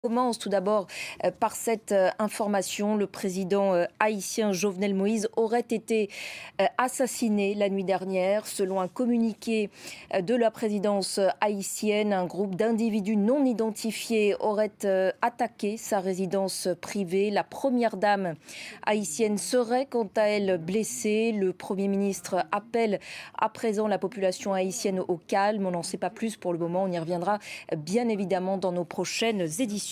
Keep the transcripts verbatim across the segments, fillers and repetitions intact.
commence tout d'abord euh, par cette euh, information. Le président euh, haïtien Jovenel Moïse aurait été euh, assassiné la nuit dernière. Selon un communiqué euh, de la présidence haïtienne, un groupe d'individus non identifiés aurait euh, attaqué sa résidence privée. La première dame haïtienne serait quant à elle blessée. Le Premier ministre appelle à présent la population haïtienne au calme. On n'en sait pas plus pour le moment. On y reviendra bien évidemment dans nos prochaines éditions.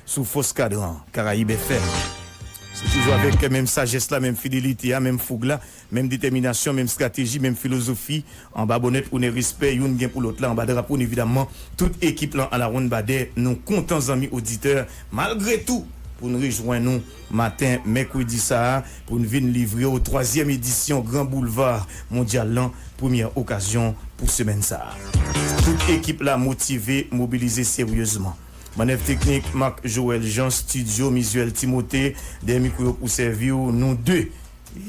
Sou fòs kadran Karayib F M. Se toujou avèk menm sajès la, menm fidelite a, menm foug la, menm detèminasyon, menm estrateji, menm filozofi, anba bònèt, onè, respè youn gen pou lòt la, anba drapo n, evidamman, tout ekip lan alawonn badè, nou kontan, zanmi oditè, malgre tou, pou n rejwenn nou maten mèkredi sa a, pou n vin livre w twazyèm edisyon Gran Boulva Mondyal lan, premyè okazyon pou semèn sa a. Tout ekip la motive, mobilize seryezman. Mannèv teknik, Marc Joël Jean, estidyo, Mizuel Timothée, dèyè mikwo yo pou sèvi w, nou de.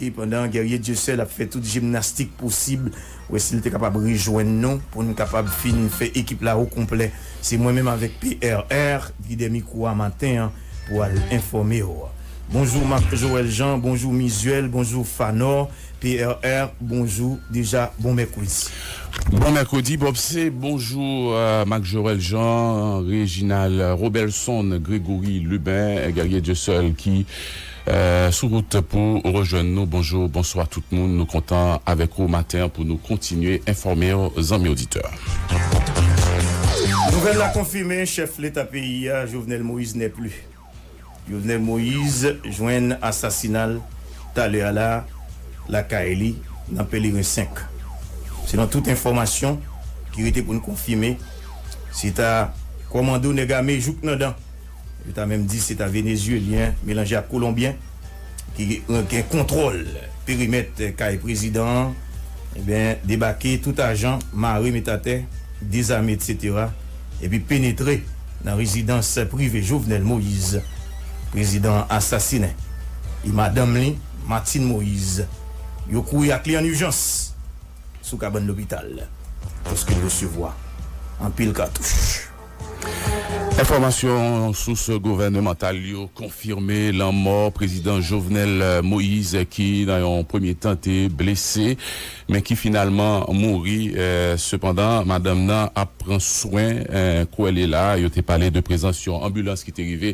E pandan Guerrier Dieuseul ap fè tout jimnastik posib, wè si l te kapab rejwenn nou, pou n kapab fin fè ekip la okonplè. Se mwen menm avèk P R R ki dèyè mikwo a maten an pou al enfòme w. Bonjou Marc Joël Jean, bonjou Mizuel, bonjou Fanor, P R R, bonjou, deja bon mèkredi. Bon mèkredi, Bob C. Bonjou, euh, Marc Joël Jean, Reginald Robelson, Grégory Lubin, Guerrier Dieuseul ki euh, sou wout pou rejwenn nou. Bonjou, bonswa tout moun. Nou kontan avèk ou maten an pou nou kontinye enfòme w, zanmi oditè. Nouvèl la konfime, chèf leta peyi a, Jovenel Moïse n'est plus. Jovenel Moïse jwenn asasina l talè a la, lakay li, nan Pèleren senk. Selon tout enfòmasyon ki rete pou n konfime, se ta kòmando nèg ame jouk nan dan. Yo ta menm di se ta Venezyelyen melanje ak Kolonbyen ki gen kontwòl perimèt kay prezidan an, ebyen, debake tout ajan, mare, met atè, dezame, etsetera, epi penetre nan rezidans prive Jovenel Moïse, prezidan an asasinen, e madanm li, Martine Moïse. Yo kouri ak li an ijans sou kabann lopital, kote l resevwa anpil katouch. Enfòmasyon sous gouvènemantal yo konfime lanmò prezidan Jovenel Moïse ki nan yon premye tan te blese, men ki finalman mouri. Sepandan, madanm nan ap pran swen. Kwè l la, yo te pale de prezans yon anbilans ki te rive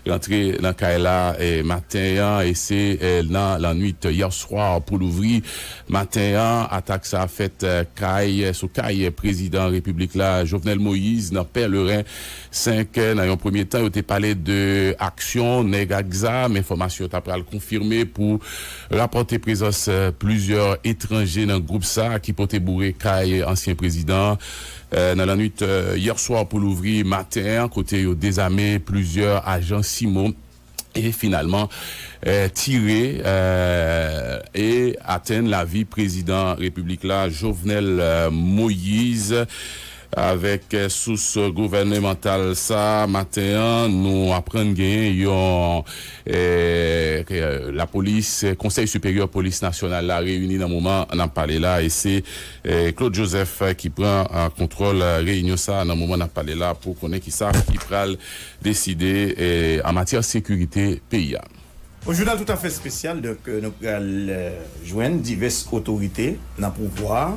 rantre nan kay la maten an, e se nan lannwit yè swa pou louvri maten an, atak sa fèt kay, sou kay prezidan repiblik la, Jovenel Moïse, nan Pèleren senk. Nan yon premye tan, yo te pale de aksyon nèg ak zam. Enfòmasyon yo ta pral konfime pou rapòte prezans plizyè etranje nan gwoup sa ki pote boure kay ansyen prezidan an nan lannwit yè swa pou louvri maten an, kote yo dezame plizyè ajan CIMO e finalman tire e atenn lavi prezidan repiblik la, Jovenel Moïse. Avèk sous gouvènemantal sa maten an, nou aprann genyen yon lapolis, Konsèy Siperyè Polis Nasyonal la reyini nan moman n ap pale la, e se Claude Joseph ki pran kontwòl reyinyon sa nan moman n ap pale la pou konnen kisa ki pral deside an matyè sekirite peyi a. Yon jounal toutafè espesyal, donk, nou pral jwenn divès otorite nan pouvwa,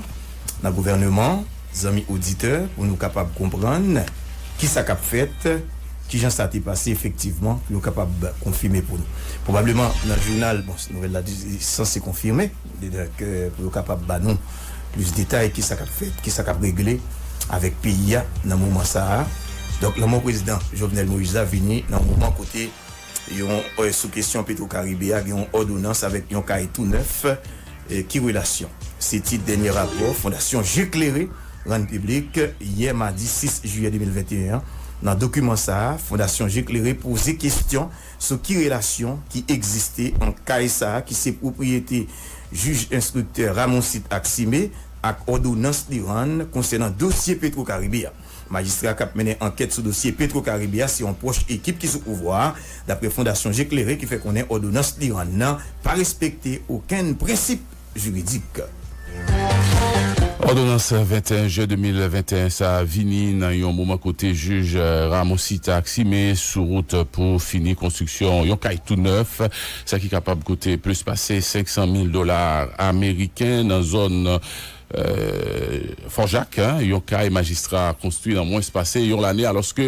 nan gouvèneman, zanmi oditè, pou nou kapab konprann kisa k ap fèt, kijan sa te pase efektivman, pou yo kapab konfime pou nou. Pwobableman, nan jounal, bon, nouvèl la sanse konfime, donk, pou yo kapab ba nou plis detay, kisa k ap fèt, kisa k ap regle avèk peyi a nan moman sa a. Donk, lanmò prezidan Jovenel Moïse la vini nan moman kote yon sou kesyon Petwokaribe a, gen yon òdonans avèk yon kay tou nèf. Ki relasyon? Se tit dènye rapò Fondasyon Je Klere rann piblik yè madi sis jiyè de mil venteyen an. Nan dokiman sa a, Fondasyon Je Klere poze kesyon sou ki relasyon ki egziste ant kay sa a ki se pwopriyete jij enstriktè Ramonsit Aximé ak òdonans li rann konsènan dosye Petwokaribe a. Majistra k ap mennen ankèt sou dosye Petwokaribe a se yon pwòch ekip ki sou pouvwa a, dapre Fondasyon Je Klere ki fè konnen òdonans li rann nan pa respekte okenn prensip jiridik. Òdonans venteyen jen de mil venteyen sa a vini nan yon moman kote jij, eh, Ramosita Aximé sou wout pou fini konstriksyon yon kay tou nèf, sa ki kapab koute plis pase senk san mil dola ameriken nan zòn, eh, Fò Jak, en, yon kay majistra konstwi nan mwens pase yon lane, alòske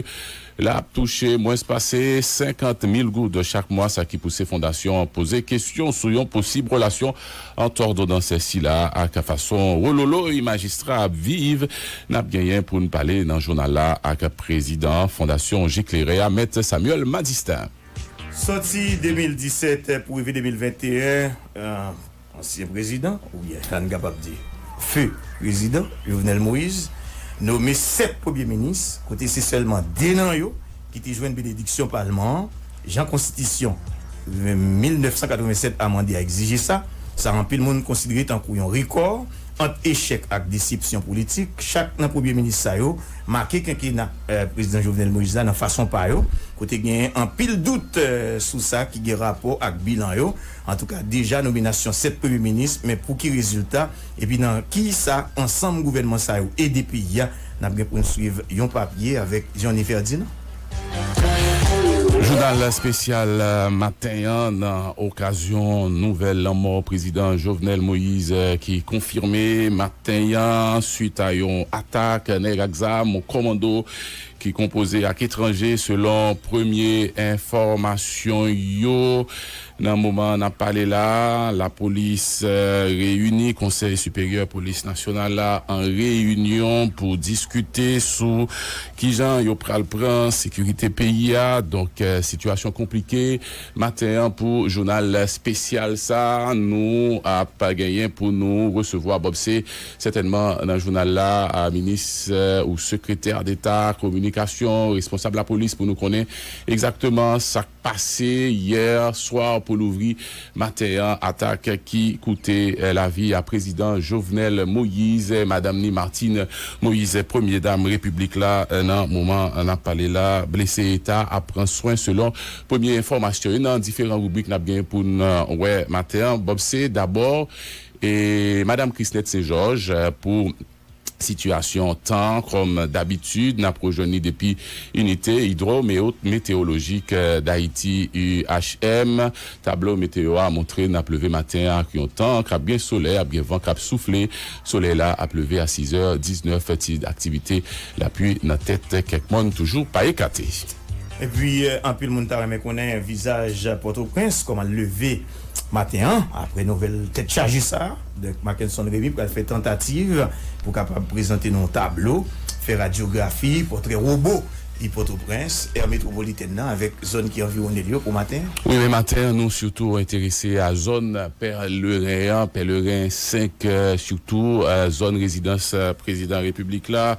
l ap touche mwens pase senkant mil goud chak mwa, sa ki pouse fondasyon an poze kesyon sou yon posib relasyon ant òdonans sila ak fason wololoy majistra ap viv. N ap genyen pou n pale nan jounal la ak prezidan Fondasyon Je Klere a, Mèt Samuel Madistin. Sòti de mil disèt pou rive de mil venteyen, eh, ansyen prezidan, oubyen sa n kapab di, feu prezidan Jovenel Moïse, nome sèt premye minis, kote se sèlman de nan yo ki te jwenn benediksyon palman an, jan konstitisyon mil nèf san katreven sèt amande a egzije sa. Sa, anpil moun konsidere tankou yon rekò ant echèk ak desepsyon politik. Chak nan premye minis sa yo make kenkena, eh, prezidan Jovenel Moïse la nan fason pa yo, kote genyen anpil dout, eh, sou sa ki gen rapò ak bilan yo. Antouka, deja nominasyon sèt premye minis, men pou ki rezilta, epi nan ki sa ansanm gouvènman sa yo ede peyi a, n ap gen pou n swiv yon papye avèk Johnny Ferdinand. Jounal espesyal, eh, maten an nan okazyon nouvèl lanmò prezidan Jovenel Moïse, eh, ki konfime maten an swit a yon atak nèg ak zam, kòmando ki konpoze ak etranje, selon premye enfòmasyon yo. Nan moman n ap pale la, lapolis, eh, reyini, Konsèy Siperyè Polis Nasyonal la an reyinyon pou diskite sou kijan yo pral pran sekirite peyi a. Donk, eh, sitiyasyon konplike maten an pou jounal espesyal sa. Nou ap genyen pou nou resevwa Bob C. Sètènman nan jounal la, a, minis, eh, ou sekretè deta kominikasyon, responsab lapolis pou nou konnen egzakteman sa k pase yè swa pou louvri maten an, atak ki koute, eh, lavi a prezidan Jovenel Moïse, eh, madanm ni Martine Moïse, premye dam repiblik la, eh, nan moman n ap pale la, blese eta ap pran swen selon premye enfòmasyon yo nan diferan ribrik n ap gen pou n, eh, wè maten an. Bob C dabò, e madanm Chrisnette Saint-Georges, eh, pou sitiyasyon tan, kòm dabitid, n ap rejwenn li depi Inite Idwo Meteolojik, eh, Dayiti, U H M. Tablo meteyo a montre n ap leve maten an ak yon tan k ap gen solèy, ap gen van k ap soufle. Solèy la ap leve a sizè diznèf, ti aktivite lapli nan tèt kèk mòn toujou pa ekate. Epi, eh, anpil moun ta renmen konnen vizaj Pòtoprens, kòman l leve maten an, apre nouvèl tèt chaje sa a. Donk, Mackenson Remy pral fè tantativ pou kapab prezante nou yon tablo, fè radyografi, pòtrè wobo, e Pòtoprens, è metwopolitèn nan, avèk zòn ki anviwonnen l yo pou maten an. Wi, men maten an, nou sitou enterese a zòn Pèleren an, Pèleren senk, eh, sitou, eh, zòn rezidans, eh, prezidan repiblik la,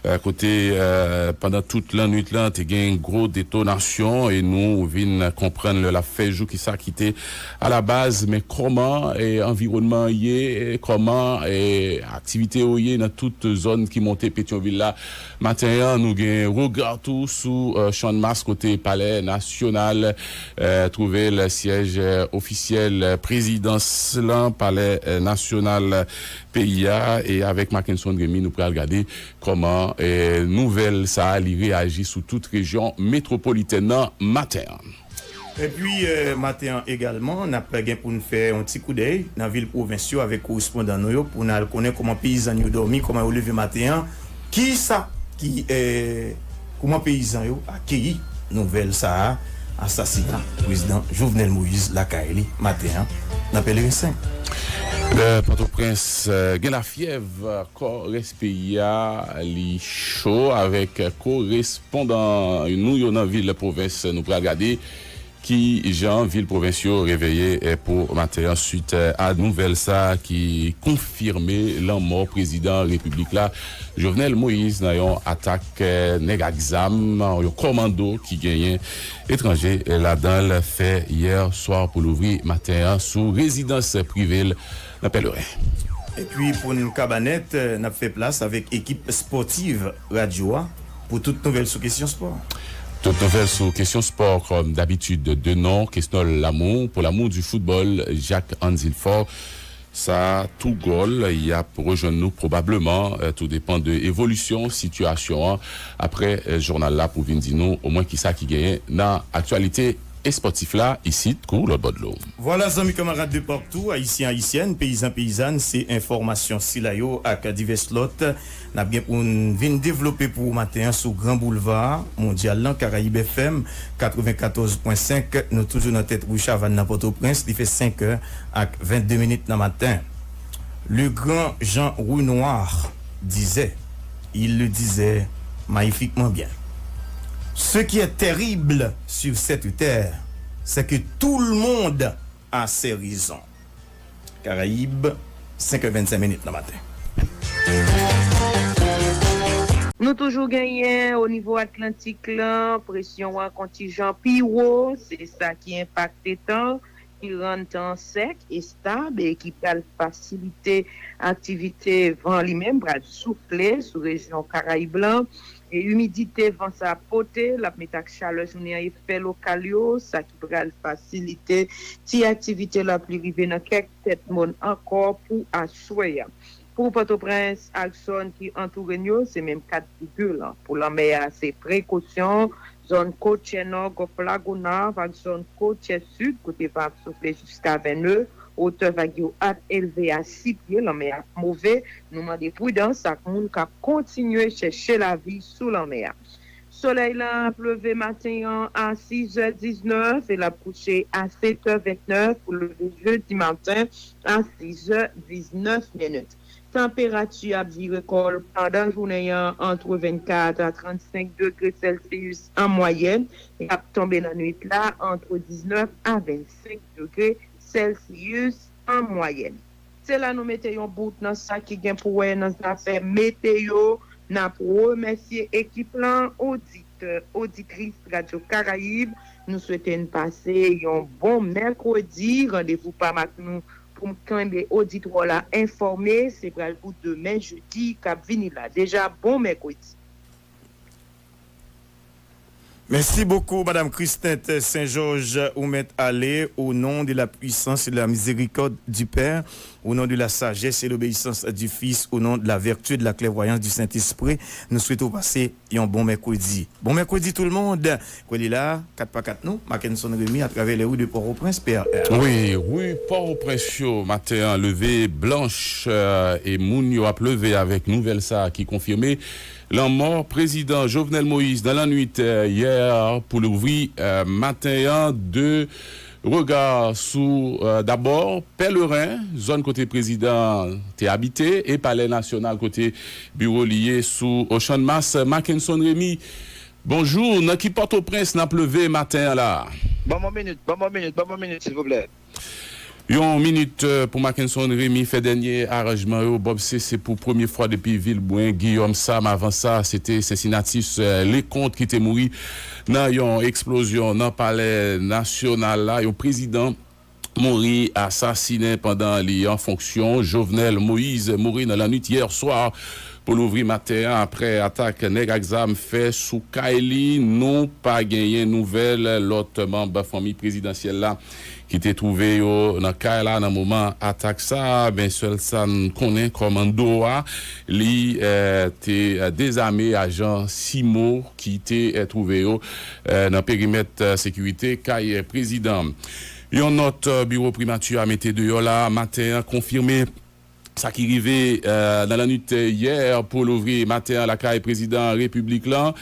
eh, kote, eh, pandan tout lannwit lan, te gen gwo detonasyon e nou vin konprann lè l ap fè jou kisa ki te alabaz, men kòman, eh, anviwònman an ye, eh, kòman, eh, aktivite yo ye nan tout zòn ki monte Petyonvil la. Maten an, nou gen rega tou sou, eh, Channmas kote Palè Nasyonal, eh, twouve l, syèj, eh, ofisyèl, eh, prezidans lan, Palè, eh, Nasyonal peyi a, e avèk Mackenson Remy, nou pral gade kòman, eh, nouvèl sa a, li reyaji sou tout rejyon metwopolitèn nan maten an. Epi, eh, maten an egalman, n ap gen pou n fè yon ti koudèy nan vil pwovens yo avèk korespondan nou yo pou n al konnen kòman peyizan yo dòmi, kòman yo leve maten an, kisa ki, eh, kòman peyizan yo akeyi nouvèl sa a, asasina prezidan Jovenel Moïse lakay li maten an nan Pèleren senk. Lè Pòtoprens, eh, gen lafyèv, kò rès peyi a, li cho avèk korespondan nou yo nan vil pwovens. Nou pral gade kijan vil pwovens yo reveye, eh, pou maten an swit, eh, a nouvèl sa a ki konfime lanmò prezidan repiblik la, Jovenel Moïse, nan yon atak, eh, nèg ak zam, yon kòmando ki genyen etranje ladan l fè yè swa pou louvri maten an sou rezidans prive l nan Pèleren. Epi pou n kaba nèt, n ap fè plas avèk ekip espòtiv radyo a pou tout nouvèl sou kesyon spò. Tout nouvèl sou kesyon spò, kòm dabitid, de non, Kesnòl Lamour, pour l'amour du football, Jacques Anzilfort, Sa tou gòl, y ap rejwenn nou pwobableman, eh, tou depann de evolisyon sitiyasyon an, apre, eh, jounal la pou vin di nou omwen kisa ki genyen nan aktyalite espòtif la isit kou lòt bò dlo. Vwala, zanmi kanmarad de partou, ayisyen, ayisyèn, peyizan, peyizàn, se enfòmasyon sila yo ak divès lòt n ap gen pou n vin devlope pou ou maten an sou Gran Boulva Mondyal lan, Karayib F M katrevenkatòz pwen senk. Nou toujou nan tèt ri Chavann nan Pòtoprens. Li fè senk è ak vennde minit nan maten. Le grand Jean Renoir disait, il le disait magnifiquement bien, ce qui est terrible sur cette terre, c'est que tout le monde a ses raisons. Karayib, senk è vennsenk minit nan maten. Nou toujou genyen o nivo Atlantik lan, presyon an kontijan pi wo, se sa ki enpakte tan, ki rann tan sèk, estab e ki pral fasilite aktivite van li menm pral soufle sou rejyon Karayib lan. E imidite van sa ap pote, l ap met ak chalè jounen an efè lokal yo, sa ki pral fasilite ti aktivite lapli rive nan kèk tèt mòn ankò pou aswè a. Pou Pòtoprens ak zòn ki antoure n yo, se menm kat figi lan. Pou lanmè a, se prekosyon, zòn kotyè nò, Gòf Lagonav ak zòn kotyè sid, kote van ap soufle jiska ven nè, wotè vag yo ap elve a sis pye, lanmè a ap move. Nou mande pridans ak moun k ap kontinye chèche lavi sou lanmè a. Solèy la ap leve maten an a sis è diznèf e l ap kouche a sèt è vennèf pou leve jedi maten a sis è diznèf minit. Tanperati ap vire kò l pandan jounen an antre vennkat a trannsenk degre Celsius an mwayèn e ap tonbe nan nwit la antre diznèf a vennsenk degre Celsius an mwayèn. Se la nou mete yon bout nan sa ki gen pou wè nan zafè meteyo. N ap remèsye ekip lan, oditè, oditris Radyo Karayib. Nou swete n pase yon bon mèkredi. Randevou pa m ak nou pou m kenbe oditwa w la enfòme, se pral pou demen jedi k ap vini la. Deja, bon mèkredi. Merci beaucoup, Madame Christine Saint-Georges. Ou mèt ale, au nom de la puissance et de la miséricorde du Père, au nom de la sagesse et l'obéissance du Fils, au nom de la vertu et de la clairvoyance du Saint-Esprit, nou swete w pase yon bon mèkredi. Bon mèkredi tout le monde. Kwè li la, kat pa kat nou, Mackenson Remy, atravè les rues de Port-au-Prince, P R R. Wi, ri Pòtoprens yo, maten an, leve blanch, euh, e moun yo ap leve avèk nouvèl sa a ki konfime. Lanmò prezidan Jovenel Moïse nan lannwit, euh, yè pou louvri, euh, maten an. De rega sou, euh, dabò, Pèleren, zòn kote prezidan te abite, e Palè Nasyonal kote biwo li ye sou Ochan Mas. Mackenson Remy, bonjou. Nan ki Pòtoprens n ap leve maten an la? Ban mwen minit, ban mwen minit, ban mwen minit, silvouplè. Yon minit, euh, pou Mackenson Remy fè dènye aranjman yo. Bob Cesca, pou premye fwa depi Vilbwen, Guillaume Sam, avan sa, se te Cincinnatus, euh, Leconte ki te mouri nan yon eksplozyon nan Palè Nasyonal la. Yon prezidan mouri asasinen pandan li an fonksyon. Jovenel Moïse mouri nan lannwit yè swa pou louvri maten an apre atak nèg ak zam fè sou kay li. Nou pa genyen nouvèl lòt manm fanmi prezidansyèl la ki te twouve yo nan kay la nan moman atak sa a, men sèl sa n konnen, kòmando a, li, eh, te, eh, dezame ajan CIMO ki te, eh, twouve yo, eh, nan perimèt, eh, sekirite kay, eh, prezidan. Yon nòt, eh, biwo primati a mete deyò la maten an konfime sa ki rive, eh, nan lannwit yè pou louvri maten an lakay prezidan repiblik lan.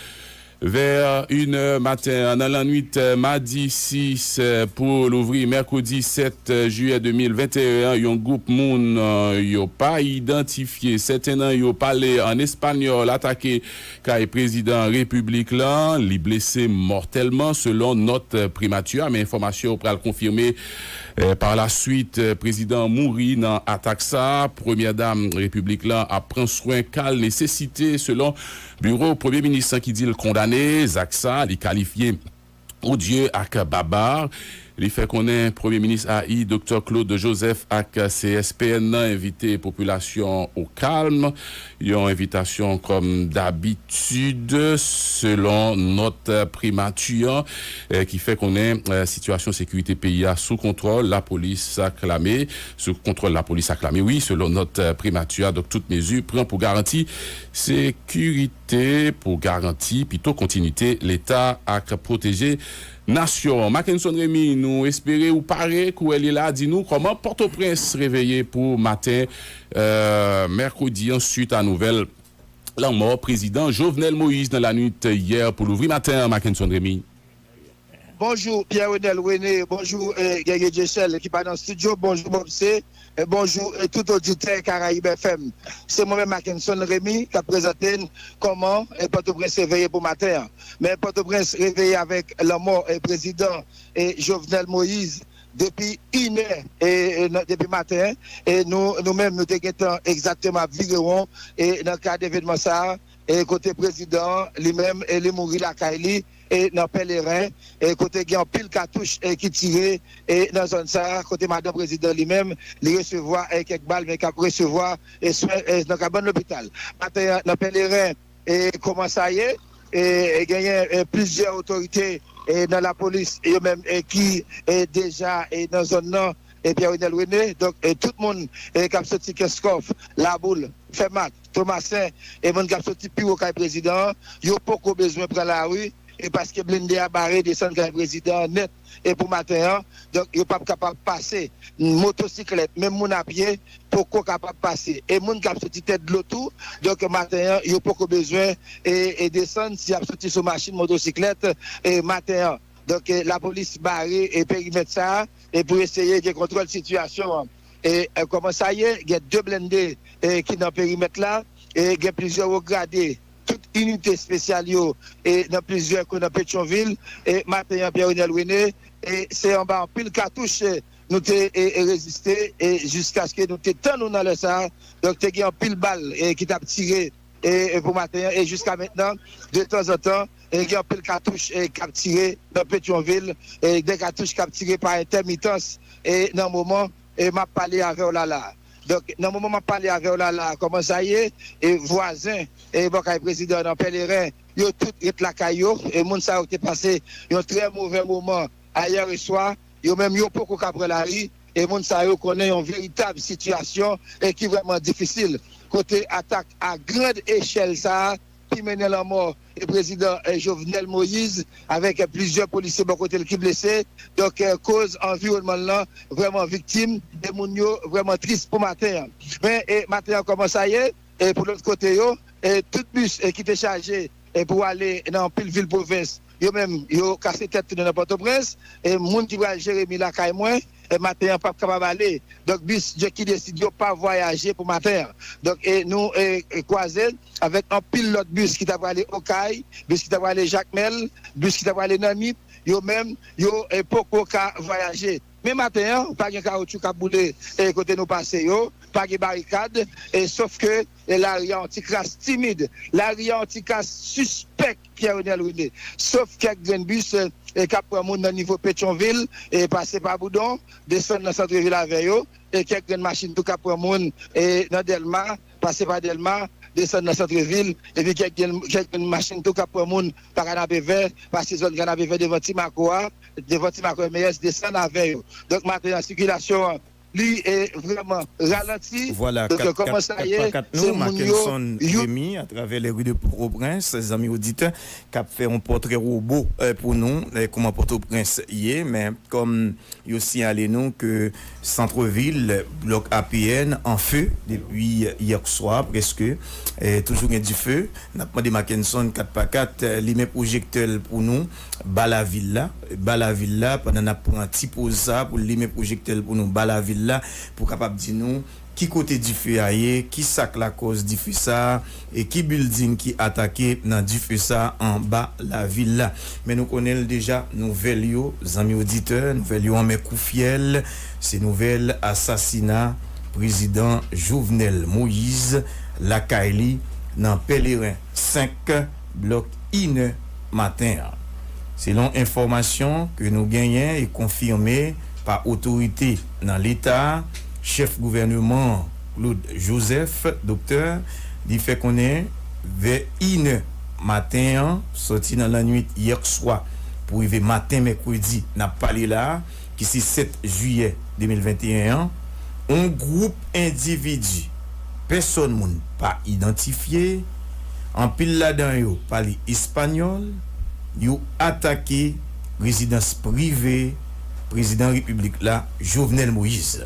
Vè inè maten an, nan lannwit, eh, madi sis, eh, pou louvri mèkredi sèt jiyè de mil venteyen an, yon gwoup moun, eh, yo pa idantifye, sèten nan yo pale an espanyòl, atake kay prezidan repiblik lan, li blese mòtèlman, selon nòt, eh, primati a, men enfòmasyon yo pral konfime, eh, pa la swit. Eh, prezidan an mouri nan atak sa a. Premyè dam repiblik lan ap pran swen ka l nesesite, selon biwo premye minis lan ki di l kondane zak sa a, li kalifye odye ak babar. Li fè konnen Premye Minis A I, Doktè Claude Joseph ak C S P N nan envite popilasyon o kalm, yon envitasyon kòm dabitid, selon nòt primati an, eh, ki fè konnen, eh, sitiyasyon sekirite peyi a sou kontwòl, lapolis aklame, sou kontwòl lapolis aklame, wi, selon nòt, eh, primati a. Donk, tout mezi pran pou garanti sekirite, pou garanti pito kontinite Leta ak pwoteje nasyon an. Mackenson Remy, nou espere ou pare, kourèl ye la, di nou kòman Pòtoprens reveye pou maten, eh, mèkredi an, swit a nouvèl lanmò prezidan Jovenel Moïse nan lanwit yè pou louvri maten an, Mackenson Remy. Bonjou, Pierre Renel René. Bonjou, eh, Guerrier Dieuseul, ki pa nan estidyo. Bonjou, Bob C. Eh, bonjou, eh, tout oditè Karayib F M. Se mwen menm, Mackenson Remy, k ap prezante n kòman, eh, Pòtoprens reveye pou maten an. Men Pòtoprens reveye avèk lanmò, eh, prezidan, eh, Jovenel Moïse depi inè, eh, eh, nan, depi maten. E nou, nou menm, nou te gentan egzakteman ap vire won, eh, nan kad evènman sa a, eh, kote prezidan an, li menm, eh, li mouri lakay li, eh, nan Pèleren, eh, kote gen anpil katouch, eh, ki tire, eh, nan zòn sa a, kote madanm prezidan li menm, li resevwa, eh, kèk bal, men k ap resevwa, eh, swen, eh, nan kabann lopital. Maten an, nan Pèleren, eh, kòman sa ye, eh, genyen, eh, plizyè otorite, eh, nan lapolis, yo menm, eh, ki, eh, deja, eh, nan zòn nan, eh, Pierre Renel René. Donk, eh, tout moun, eh, k ap soti Kenskòf, Laboul, Fèmat, Tomasen, e moun k ap soti pi wo kay prezidan an, yo poko bezwen pran lari, e paske blende a bare desann kay prezidan an nèt, e pou maten an, donk yo p ap kapab pase. Motosiklèt, menm moun a pye, poko kapab pase. E moun k ap soti Tèt Dlo tou, donk maten an, yo poko bezwen, e, e desann si y ap soti sou machin, motosiklèt, e maten an. Donk, e, lapolis bare, e, perimèt sa a, e pou eseye gen kontwòl sitiyasyon an. E, e, kòman sa ye, gen de blende, e, ki nan perimèt la, e gen plizyè wo grade, tout inite espesyal yo, e nan plizyè kwen nan Petyonvil, e maten an, Pierre Renel René, e se anba anpil katouch, e, nou te, e, e reziste, e jiskaske nou te tann nou nan lè sa a. Donk, te gen anpil bal, e, ki t ap tire, e, e pou maten an, e jiska mentnan, de tanzantan, e gen anpil katouch, e, k ap tire nan Petyonvil, e de katouch k ap tire pa entèmitans, e nan moman, e m ap pale avè w la la. Donk, nan moman m ap pale avè w la la, kòman sa ye, e vwazen, e bò kay prezidan nan Pèleren, yo tout ret lakay yo, e moun sa yo te pase yon trè movè moman ayè swa, yo menm yo poko ka pran lari, e moun sa yo konnen yon veritab sitiyasyon, e ki vrèman difisil, kote atak a grand echèl sa a, ki mennen lanmò, e prezidan, e Jovenel Moïse, avèk, e plizyè polisye bò kote l ki blese. Donk, e koz anviwònman l lan vrèman viktim, e moun yo vrèman tris pou maten an. Men, e maten an, kòman sa ye, e pou lòt kote yo, e tout bis, e ki te chaje, e pou ale nan anpil vil pwovens, yo menm, yo kase tèt tounen nan Pòtoprens, e moun ki pral Jeremi lakay mwen, e maten an p ap kapab ale. Donk, bis yo ki deside yo pa vwayaje pou maten an. Donk, e nou, e, e kwaze avèk anpil lòt bis ki ta prale Okay, bis ki ta prale Jakmèl, bis ki ta prale nan Nip, yo menm, yo, e, poko ka vwayaje. Men maten an, pa gen kawoutchou k ap boule, e, kote nou pase yo, pa gen barikad, e, sof ke, e, lari a yon ti kras timid, lari a yon ti kras sispèk, Pierre Renel René. Sof kèk grenn bis, e, e, k ap pran moun nan nivo Petyonvil, e, pase pa Boudon, desann nan santrevil avè yo, e kèk grenn machin tou k ap pran moun, e, nan Dèlma, pase pa Dèlma, desann nan santrevil, epi kèk grenn, kèk grenn machin tou k ap pran moun pa Kanapevè, pase zòn Kanapevè devan Ti Mako a, devan Ti Mako M E S, desann avè yo. Donk, maten an, sikilasyon an, li, e, vrèman ralanti. Vwala, donk, kat, kòman kat, sa kat ye, pa kat se nou, moun yo, Mackenson yo Remy, atravè les rues de Port-au-Prince, zanmi oditè, k ap fè yon pòtrè wobo, e, pou nou, e, kòman Pòtoprens ye, men kòm yo siyale nou ke santrevil, blòk A P N, an fe depi yè swa, prèske, e, toujou gen dife. N ap mande Mackenson kat pa kat, e, limen pwojektè l pou nou, ba lavil la, ba lavil la, pandan n ap pran ti poz sa a pou l limen pwojektè l pou nou, ba lavil la, pou kapab di nou ki kote dife a ye, ki sa k lakòz dife sa a, e ki bilding ki atake nan dife sa a anba lavil la. Men nou konnen l deja, nouvèl yo, zanmi oditè, nouvèl yo anmè kou fyèl, se nouvèl asasina prezidan Jovenel Moïse lakay li nan Pèleren senk, blòk inè maten an. Selon enfòmasyon ke nou genyen e konfime pa otorite nan Leta, chèf gouvèneman an, Claude Joseph, doktè, li fè konnen vè inè maten an, sòti nan lannwit yè swa pou rive maten mèkredi n ap pale la a, ki se sèt jiyè de mil venteyen an, yon gwoup endividi, pèsòn moun pa idantifye, anpil ladan yo pale espanyòl, yo atake rezidans prive prezidan repiblik la, Jovenel Moïse.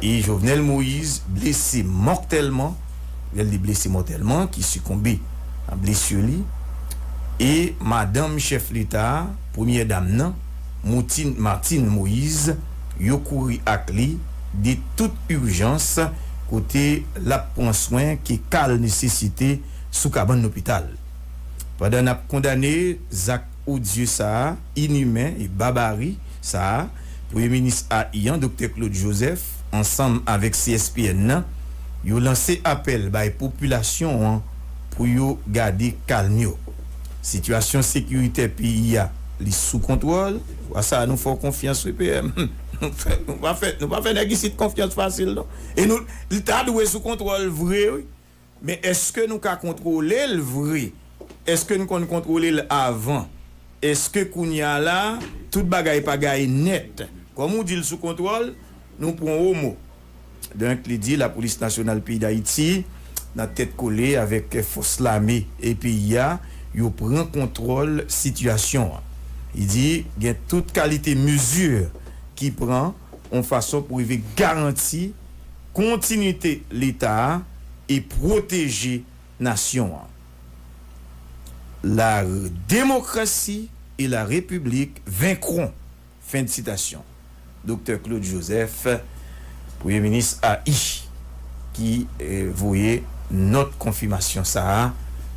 E Jovenel Moïse blese mòtèlman, lè l di blese mòtèlman, ki sikonbe a blesi li, e madanm chèf Leta a, premyè dam nan, Moutin, Martine Moïse, yo kouri ak li de tout ijans kote l ap pran swen ke ka l nesesite sou kabann lopital. Pandan n ap kondane zak odye sa a, inimen e babari sa a, Premye Minis a I an, Doktè Claude Joseph, ansanm avèk C S P N nan, yo lanse apèl bay popilasyon an pou yo gade kalm yo. Sitiyasyon sekiritè peyi a, li sou kontwòl. Fwa sa a, nou fè w konfyans, wi, P M. Nou fè, nou pa fè, nou pa fè nèg isit konfyans fasil, non. E nou, li ta dwe sou kontwòl vre, wi. Men èske nou ka kontwole l vre? Èske n konn kontwole l avan? Èske kounye a la, tout bagay pa gaye nèt? Kòm ou di l sou kontwòl, nou pran w o mo. Donk, li di Lapolis Nasyonal peyi Dayiti, nan tèt kole avèk fòs lame e peyi a, yo pran kontwòl sitiyasyon an. Li di gen tout kalite mezi ki pran yon fason pou rive garanti kontinite Leta a e pwoteje nasyon an. La démocratie et la République vaincront. Fen de sitasyon. Doktè Claude Joseph, Premye Minis A I, ki eh, voye nòt konfimasyon sa a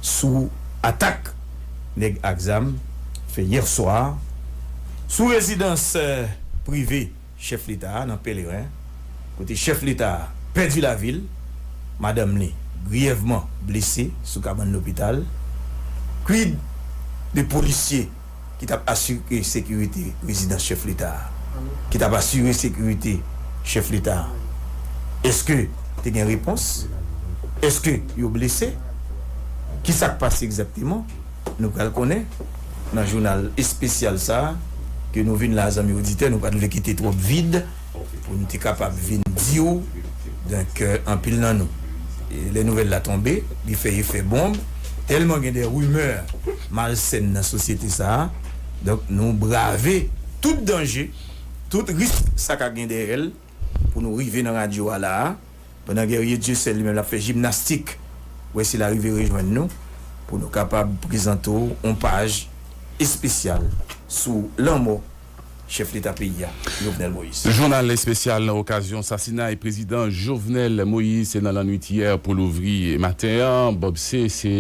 sou atak nèg ak zam fè yè swa sou rezidans eh, prive chèf Leta a nan Pèleren, kote chèf Leta a pèdi lavi l, madanm li griyèvman blese sou kabann lopital. Quid de polisye ki t ap asire sekirite rezidans chèf Leta a, ki t ap asire sekirite chèf Leta a? Èske te gen repons? Èske yo blese? Kisa k pase egzakteman? Nou pral konnen nan jounal espesyal sa a ke nou vin la, zanmi oditè, nou pa t vle kite twòp vid pou n te kapab vin di w, donk, euh, anpil nan nou. E lè nouvèl la tonbe, li fè efè bonb, tèlman gen de rimè malsèn nan sosyete sa a, donk, nou brave tout danje, tout risk sa ka gen dèyè l, pou nou rive nan radyo a la a, pandan Guerrier Dieuseul li menm l ap fè jimnastik, wè si l a rive rejwenn nou, pou nou kapab prezante w yon paj espesyal sou lanmò chèf Leta peyi a, Jovenel Moïse. Jounal espesyal nan okazyon sasinay prezidan Jovenel Moïse, se nan lannwit yè pou louvri maten an. Bob, se, se,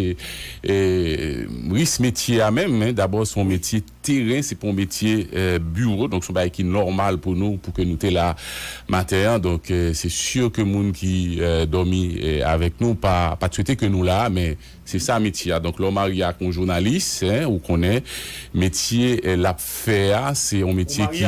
eh, risk metye a menm, hein. Dabò, se yon metye teren, se pa yon metye eh, biwo. Donk, se yon bagay ki nòmal pou nou, pou ke nou te la maten an. Donk, eh, se si ke moun ki eh, dòmi eh, avèk nou pa, pa t swete ke nou la, men se sa metye a. Donk, lè w marye ak yon jounalis, hein, ou konnen metye eh, l ap fè a, se yon metye ki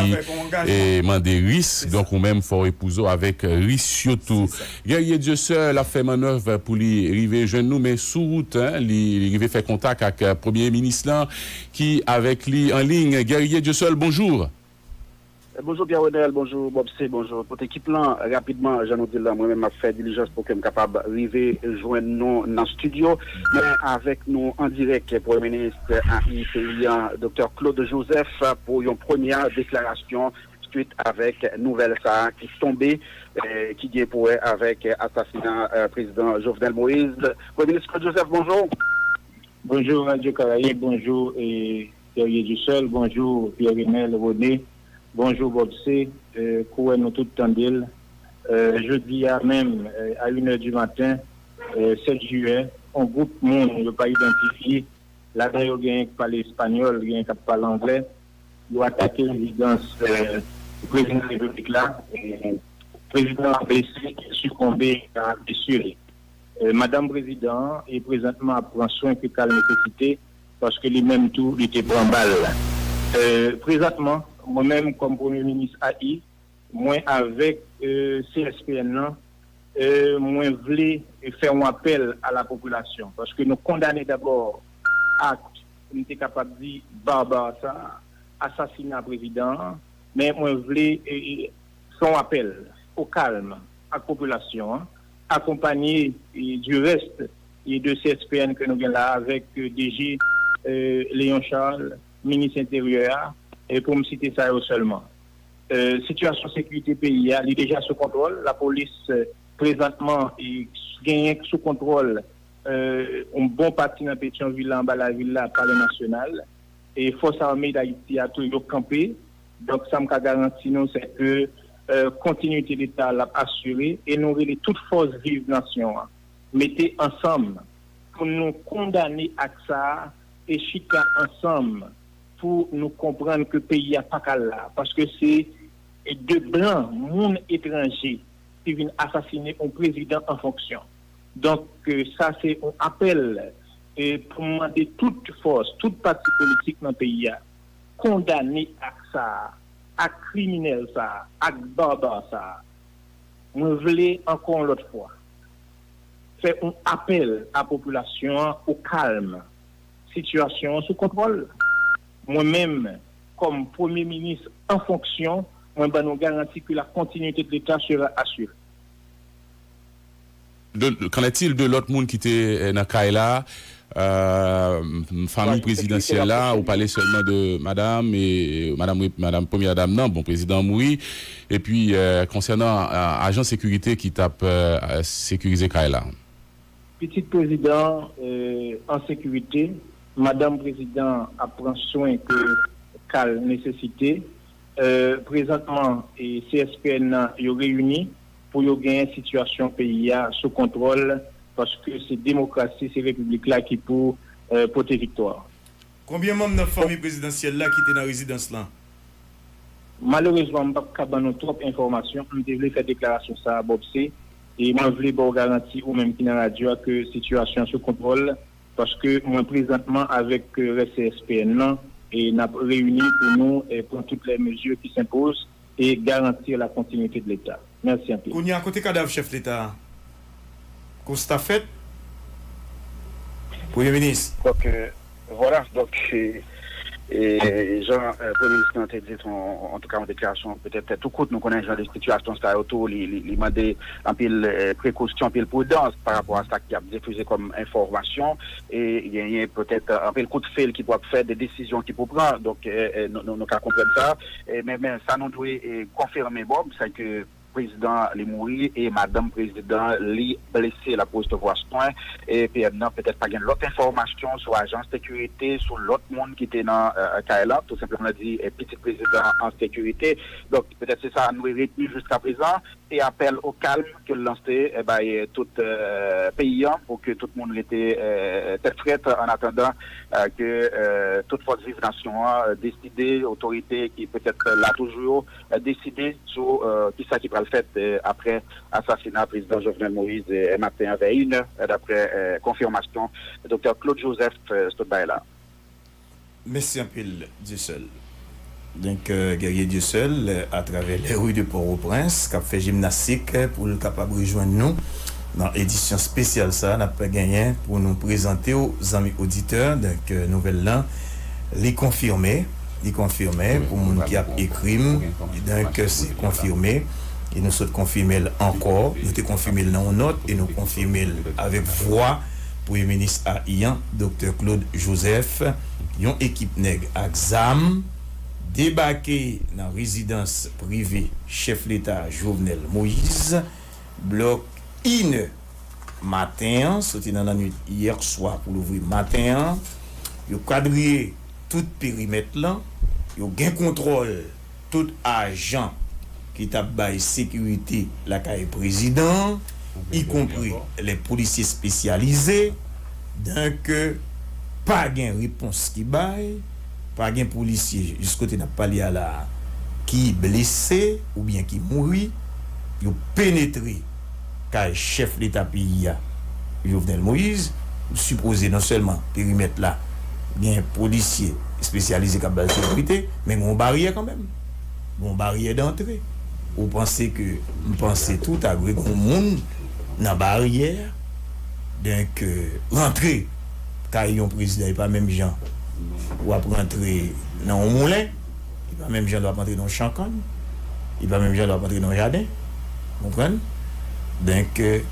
eh, mande risk. Donk, ou menm fò w epouze w avèk eh, risk yo tou. Guerrier Dieuseul ap fè mannèv pou li rive jwenn nou, men sou wout, hein, li, li rive fè kontak ak eh, premye minis lan, ki avèk li an liy. Guerrier Dieuseul, bonjou. Bonjou Pierre Renel, bonjou Bob C, bonjou tout ekip lan. Rapidman, jan nou di l lan, mwen menm m ap fè dilijans pou ke m kapab rive jwenn nou nan estidyo. Men avèk nou an dirèk, Premye Minis A I peyi an, Doktè Claude Joseph, pou yon premyè deklarasyon swit avèk nouvèl sa a ki tonbe, eh, ki gen pou wè avèk asasina eh, prezidan Jovenel Moïse. Premye Minis Claude Joseph, bonjou. Bonjou Radyo Karayib, bonjou eh, Guerrier Dieuseul, bonjou Pierre Renel René, bonjou Bob C, eh, kouwè nou tout tande l. Eh, jodi a menm, eh, a une heure du matin, eh, sèt jiyè, yon gwoup moun yo pa idantifye, ladan yo genyen k pale espanyòl, genyen k ap pale anglè, yo atake rezidans eh, prezidan repiblik la, eh, prezidan an blese, sikonbe a blesi li. Eh, madanm prezidan an e prezantman ap pran swen ke ka l nesesite paske li menm tou, li te pran bal. Euh, prezantman, mwen menm, kòm Premye Minis A I, mwen avèk, euh, C S P N nan, euh, mwen vle fè yon apèl a la popilasyon, paske nou kondane dabò ak, m te kapab di, barbar sa, asasina prezidan an, men mwen vle, euh, fè yon apèl o kalm ak popilasyon an, akonpanye, euh, du reste, euh, de C S P N ke nou gen la avèk, euh, D G, euh, Léon Charles, minis enteryè a, e pou m site sa yo sèlman. Euh, sitiyasyon sekirite peyi a, li deja sou kontwòl. Lapolis, euh, prezantman, e genyen sou kontwòl, euh, yon bon pati nan Petyonvil la, anba lavil la, Palè Nasyonal. E Fòs Ame Dayiti a tou, yo kanpe. Donk, sa m ka garanti nou, se ke, euh, kontinite Leta a l ap asire, e nou rele tout fòs viv nasyon an mete ansanm pou nou kondane ak sa a e chita ansanm pou nou konprann ke peyi a pa ka la, paske se de blan, moun etranje, ki vin asasine yon prezidan an fonksyon. Donk, euh, sa se yon apèl, euh, pou mande tout fòs, tout pati politik nan peyi a, kondane ak sa a, ak kriminèl sa a, ak barbar sa a. Mwen vle, ankò yon lòt fwa, fè yon apèl a popilasyon an o kalm. Sitiyasyon an sou kontwòl. Mwen menm, kòm Premye Minis an fonksyon, mwen ban nou garanti ke la continuité de l'État sera assurée. De, qu'en est-il de lòt moun ki te, eh, nan kay la? Euh, fanmi prezidansyèl la, ou pale sèlman de madanm, e madanm, madanm premyè dam nan, bon, prezidan an mouri. Epi, euh, konsènan, euh, ajan sekirite ki t ap, euh, sekirize kay la. Pitit prezidan an, euh, an sekirite, madanm prezidan an ap pran swen ke ka l nesesite. Euh, prezantman, e C S P N nan, yo reyini pou yo genyen sitiyasyon peyi a sou kontwòl, paske se demokrasi, se repiblik la ki pou, euh, pote viktwa. Konbyen manm nan fanmi prezidansyèl la ki te nan rezidans lan? Malerezman, m p ap ka ban nou twòp enfòmasyon. M te vle fè deklarasyon sa a, Bobse, e mwen vle ba w garanti, ou menm ki nan radyo a, ke sitiyasyon an sou kontwòl, paske mwen prezantman avèk, euh, rès C S P N nan, e n ap reyini pou nou, eh, pran toutes les mesures qui s'imposent et garantir la continuité de l'État. Mèsi anpil. Kounye a, kote kadav chèf Leta a? Konsta fèt, Premye Minis. Donk, euh, vwala, donk, e, e, jan, euh, Premye Minis lan te di, an, antouka, yon deklarasyon petèt tou kout, nou konnen jan de sitiyasyon sa yo tou, li, li, li mande anpil, euh, prekosyon, anpil pridans pa rapò a sa ki ap difize kòm enfòmasyon, e genyen petèt, euh, anpil kout fil ki pou ap fèt, de desizyon ki pou pran, donk, euh, euh, nou, nou, nou ka konprann sa, e, men, men sa nou dwe, e, konfime, Bob, se ke prezidan li mouri e madanm prezidan li blese, l ap resevwa swen. E P M nan petèt pa gen lòt enfòmasyon sou ajan sekirite, sou lòt moun ki te nan, euh, kay la, tou senpleman di, eh, pitit prezidan an sekirite. Donk, petèt se sa nou retni jiskaprezan, se apèl o kalm ke l lanse, eh, bay, eh, tout, euh, peyi an pou ke tout moun rete, eh, tèt frèt an atandan, eh, ke, eh, tout fòs viv nasyon an, eh, deside, otorite ki petèt la toujou yo, eh, deside sou, eh, kisa ki pral fèt, eh, aprè asasina prezidan Jovenel Moïse, eh, maten an vè inè, eh, daprè, eh, konfimasyon doktè Claude Joseph, eh, sot bay la. Mèsi anpil, Dieuseul. Donk, euh, Guerrier Dieuseul, euh, atravè les rues de Port-au-Prince, k ap fè jimnastik, euh, pou l kapab rejwenn nou nan edisyon espesyal sa a n ap genyen pou nou prezante w, zanmi oditè. Donk, euh, nouvèl lan, li konfime, li konfime pou moun ki ap ekri m. Donk, euh, se konfime. E nou sot konfime l ankò. Nou te konfime l nan yon nòt e nou konfime l avèk vwa Premye Minis A I an, Doktè Claude Joseph. Yon ekip nèg ak zam debake nan rezidans prive chèf leta Jovenel Moïse, blòk inè maten an, soti nan lannwit yè swa pou louvri maten an. Yo kadriye tout perimèt lan, yo gen kontwòl tout ajan ki t ap bay sekirite lakay prezidan an, ikonpri lè polisye espesyalize. Donk, pa gen repons ki bay, pa gen polisye, jis kote n ap pale a la a, ki blese oubyen ki mouri. Yo penetre kay chèf leta peyi a, Jovenel Moïse. M sipoze non sèlman perimèt la Gen polisye espesyalize k ap ba l sekirite, men gen yon baryè kanmenm. Gen yon baryè dantre. Ou panse ke, m panse tou ta dwe gen yon moun nan baryè a, donk, euh, rantre kay yon prezidan, e pa menm jan w ap rantre nan yon moulen, e pa menm jan lè w ap rantre nan yon chan kann, e pa menm jan lè w ap rantre nan yon jaden. Konprann? Donk, euh,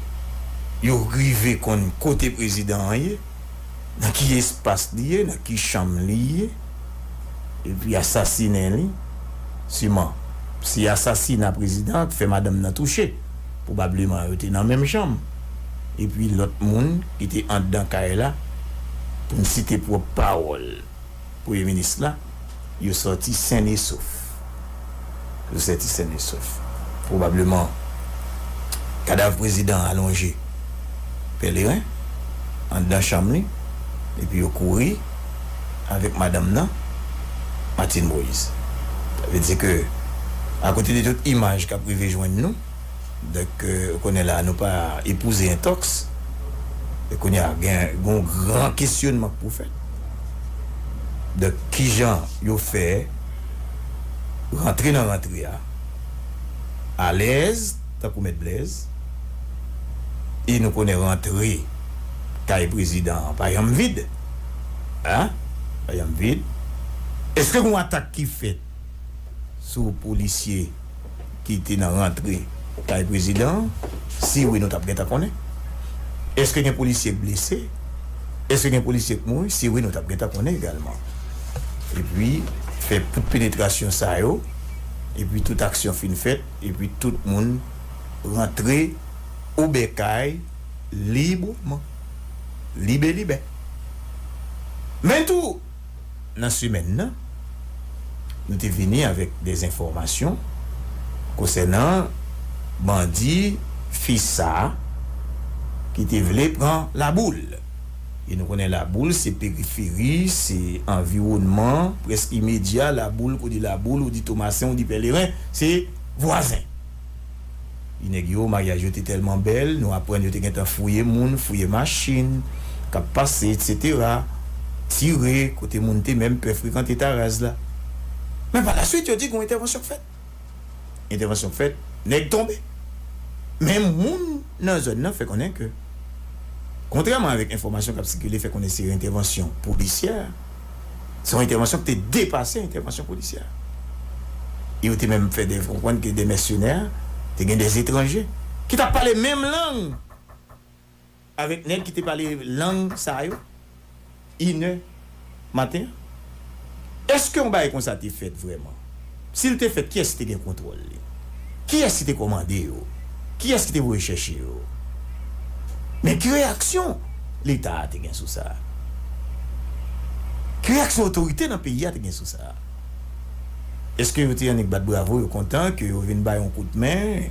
yo rive konn kote prezidan an ye, nan ki espas li ye, nan ki chanm li ye, epi asasinen li, siman. Se asasina prezidan an k fè madanm nan touche. Pwobableman, yo te nan menm chanm. Epi lòt moun ki te anndan kay la, pou n site pwòp pawòl premye minis la, yo sòti sen e sof. Yo sòti sen e sof. Pwobableman, kadav prezidan an alonje pèleren anndan chanm li, epi yo kouri avèk madanm nan, Martine Moïse. Sa vle di ke, akote de tout imaj k ap rive jwenn nou, donk, euh, ou konnen la, nou pa epouze entòks, e kounye a, gen, gen yon gran kesyonman k pou fèt. Donk, kijan yo fè rantre nan rantre a alèz, tankou Mèt Blèz, e nou konnen rantre kay prezidan an pa janm vid. Hein? Pa janm vid. Èske gen yon atak ki fèt sou polisye ki te nan rantre kay prezidan an? Si wi, nou t ap gentan konnen. Èske gen polisye k blese? Èske gen polisye k mouri? Si wi, nou t ap gentan konnen egalman. Epi, fè tout penetrasyon sa yo, epi tout aksyon fin fèt, epi tout moun rantre obèkay libreman. Libelibè. Men tou, nan semèn nan, nou te vini avèk de enfòmasyon konsènan bandi FISA ki te vle pran Laboul. E nou konnen Laboul, se periferi, se anviwònman prèske imedya Laboul, kou di Laboul, ou di Tomasen, ou di Pèleren, se vwazen. E nèg yo, maryaj yo te tèlman bèl, nou aprann yo te gentan fouye moun, fouye machin, k ap pase, etsetera, tire, kote moun te menm pè frekante Taraz la. Men pa la swit, yo di gen yon entèvansyon k fèt. Entèvansyon k fèt, nèg tonbe. Men moun nan zòn nan fè konnen ke, kontrèman avèk enfòmasyon k ap sikile, fè konnen se yon entèvansyon polisyè, se yon entèvansyon ki te depase entèvansyon polisyè. E yo te menm fè de, konprann ke de mèsenè, te gen de etranje ki t ap pale menm lang avèk nèg ki te pale lang sa yo, inè maten an. Èske yon bagay konsa te fèt vrèman? Si l te fèt, kiyès ki te gen kontwòl li? Kiyès ki te kòmande yo? Kiyès ki te voye chèche yo? Men ki reyaksyon Leta a te gen sou sa? Ki reyaksyon otorite nan peyi a te gen sou sa? Èske yo te annik bat bravo, yo kontan ke yo vin bay yon kout men,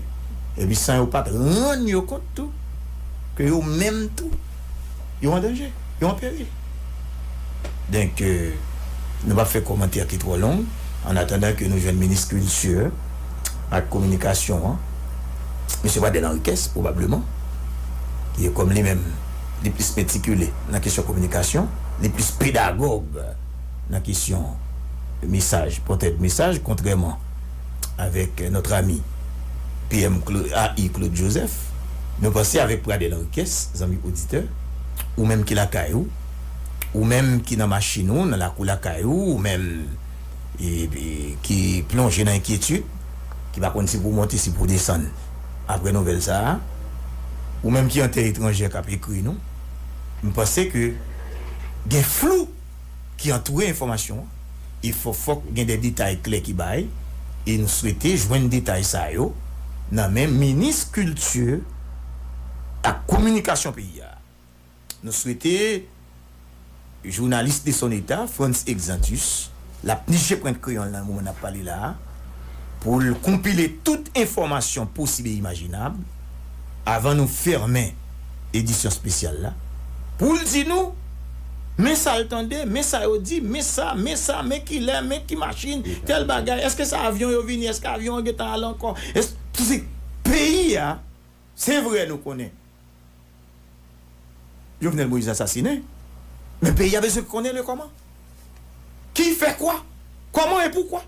epi san yo pa t rann yo kont tou ke yo menm tou, yo an danje, yo an peril? Donk, euh, nou p ap fè kòmantè ki twò long, an atandan ke nou jwenn minis kilti ak kominikasyon an, mesye Pradel Henriquez, pwobableman, ki kòm li menm, li plis metikile nan kesyon kominikasyon, li plis pedagòg nan kesyon mesaj, pòtè de mesaj, kontrèman avèk notre ami P M Cla-, A I Claude Joseph, nou panse avèk Pradel Henriquez, zanmi oditè, ou menm ki lakay ou, ou menm ki nan machin ou, nan lakou lakay ou, ou menm, e, e, ki plonje nan enkyetid, ki pa konn si pou w monte, si pou w desann apre nouvèl sa a, ou menm ki an tè etranjè k ap ekri nou, m panse ke gen flou ki antoure enfòmasyon an, e fò, fòk gen de detay klè ki bay, e nou swete jwenn detay sa yo nan men minis kilti ak kominikasyon peyi a. Nou swete jounalis de son eta, Frantz Exantus, l ap niche pwent kreyon l nan moman n ap pale la a, pou l konpile tout enfòmasyon posib e imajinab, avan nou fèmen edisyon espesyal la, pou l di nou, men sa l tande, men sa yo di, men sa, men sa, men kilè, men ki machin, tèl bagay, èske se avyon yo vini, èske avyon an gentan ale ankò? Èske, se peyi a, se vre nou konnen Jovenel Moïse asasinen, men peyi a bezwen konnen le kòman. Qui fait quoi? Comment et pourquoi?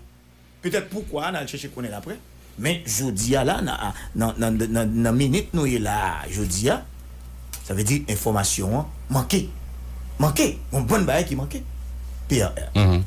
Petèt poukwa a, n al chèche konnen l apre. Men jodi a la, nan, nan, nan, nan, nan minit nou ye la a, jodi a, sa vle di enfòmasyon an manke. Manke. Yon bann bagay ki manke. P R R. Mhm.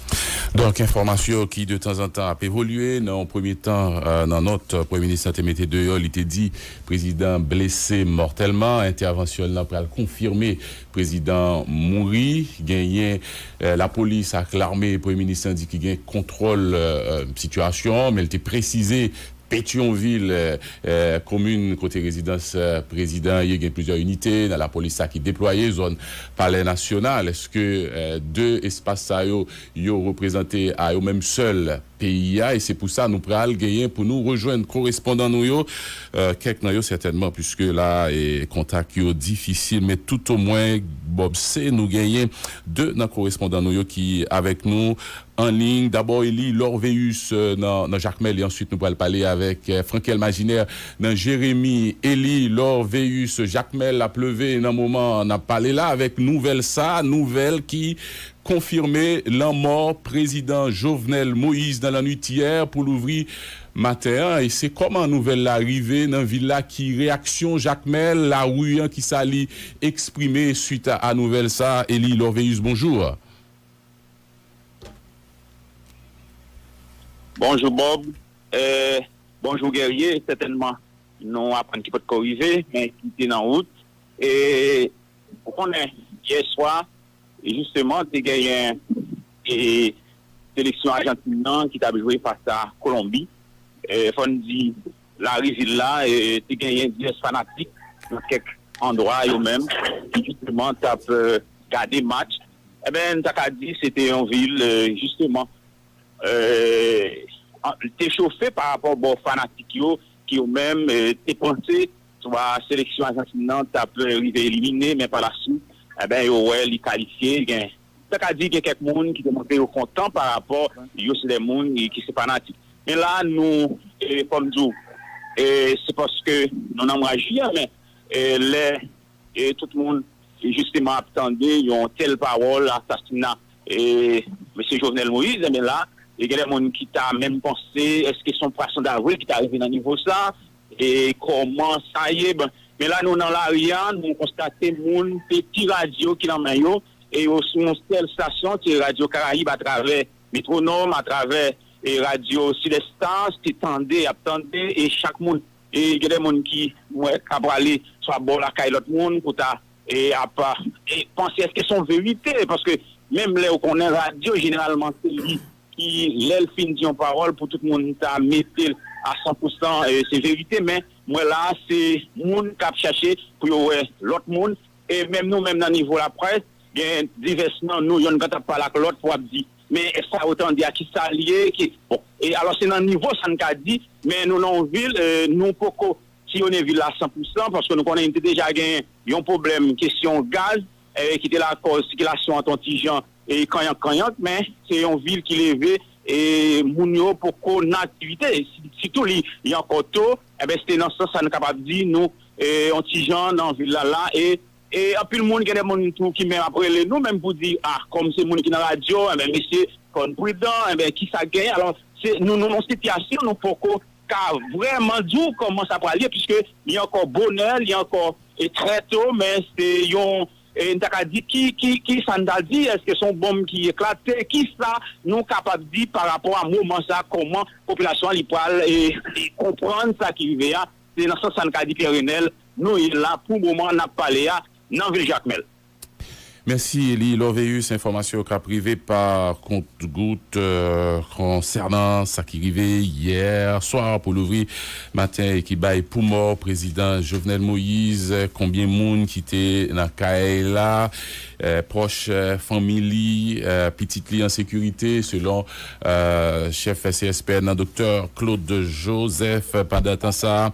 Donk, enfòmasyon ki de tanzantan ap evolye. Nan yon premye tan, euh, nan nòt, euh, Premye Minis lan te mete deyò, li te di prezidan blese mòtèlman. Entèvansyon l lan pral konfime prezidan mouri. Genyen, euh, lapolis ak lame, Premye Minis lan di ki gen kontwòl, euh, euh, sitiyasyon an, men l te presize Petyonvil, euh, euh, komin kote rezidans, euh, prezidan ye, gen plizyè inite nan lapolis sa ki deplwaye zòn Palè Nasyonal. Èske, euh, de espas sa yo, yo reprezante a yo menm sèl peyi a? E se pou sa nou pral genyen pou nou rejwenn korespondan nou yo, euh, kèk nan yo sètènman, piske la, e, kontak yo difisil, men toutomwen, Bob, se nou genyen de nan korespondan nou yo ki avèk nou an liy. Dabò, Eli Lorveus, euh, nan, nan Jakmèl, e answit nou pral pale avèk, euh, Frankel Majinè nan Jeremi. Eli Lorveus, Jakmèl ap leve nan moman n ap pale la avèk nouvèl sa, nouvèl ki konfime lanmò prezidan Jovenel Moïse nan lannwit yè pou louvri maten an. E se kòman nouvèl la rive nan vil la, ki reyaksyon Jakmèl, lari an, ki sa li eksprime swit a, a nouvèl sa, Eli Lorveus, bonjou. Bonjou, Bob. Eh, bonjou, Guerrier. Sètènman, nou aprann ki potko rive, men ki te nan wout. E ou konnen, yè swa, jisteman, te genyen, e, seleksyon Ajantin nan ki t ap jwe fas a Kolonbi. E, fò n di, lari vil la, e, te genyen divès fanatik nan kèk andwa yo menm, ki jisteman t ap, e, gade match. Eben, n ta ka di se te yon vil, e, jisteman, e, an, te chofe pa rapò bò fanatik yo, ki yo menm, e, te panse swa seleksyon Ajantin nan t ap, e, rive elimine, men pa la swit, eben, yo wè li kalifye. Gen, ta ka di gen kèk moun ki te montre yo kontan pa rapò yo se de moun ki se fanatik. Men la, nou, e, fò m di w, e, se paske nou nan mwa jiyè, men, e, lè e tout moun, e, jisteman ap tande yon tèl pawòl, asasina, e, mesye Jovenel Moïse, enben la, e gen de moun ki ta menm panse, èske se yon pwason davril ki ta rive nan nivo sa? E kòman sa ye? Bon, men la, nou nan lari a, nou konstate moun te ti radyo ki nan men yo, e yo sou yon sèl estasyon, se Radyo Karayib atravè Metwonòm, atravè, e, Radyo Sidèstan, te tande, ap tande, e chak moun, e gen de moun ki, m wè, ka prale swa bò lakay lòt moun pou ta, e ap, e panse èske se yon verite, paske menm lè ou konnen radyo, jeneralman, se li ki, lè l fin di yon pawòl, pou tout moun ta mete l a san pou san, e, se verite, men m wè la, se moun k ap chache pou yo wè lòt moun, e menm nou menm nan nivo laprès, gen divès nan nou, yonn ka t ap pale ak lòt pou ap di, men sa yo tande a, ki sa l ye, ki, bon, e alò se nan nivo sa n ka di, men nou nan yon vil, e, nou poko siyonnen vil la san pou san, paske nou konnen te deja gen yon pwoblèm kesyon gaz, e, ki te lakòz sikilasyon an t on ti jan, e, kanyank kanyank, men se yon vil ki leve, e moun yo poko nan aktivite, si- sitou li, li ankò to, enben, se te nan sans sa nou kapab di, nou, e, yon ti jan nan vil la la, e, e anpil moun, gen de moun tou ki menm ap rele nou, menm pou di, a, kòm se moun ki nan radyo, enben, mesye, fò n pridan, enben, ki sa k genyen? Alò, se, nou, nou, nan sitiyasyon, nou poko ka vrèman di w kòman sa pral ye, piske li ankò bonè, li ankò, e, trè to, men se yon, e, n ta ka di, ki, ki, ki sa n ta di, èske se yon bonm ki eklate, ki sa nou kapab di pa rapò a moman sa, kòman popilasyon an li pral, e, e konprann sa ki rive a? Se nan sans sa n ka di, Pierre Renel, nou ye la pou moman n ap pale a nan vil Jakmèl. Mèsi, Eli Lorveus. Enfòmasyon k ap rive pa kont gout, euh, konsènan sa ki rive yè swa pou louvri maten e ki bay pou mò prezidan Jovenel Moïse. Konbyen moun ki te nan kay la? Euh, pwòch, euh, fanmi li, euh, pitit li an sekirite, selon, euh, chèf C S P N nan, doktè Claude Joseph. Pandan tan sa,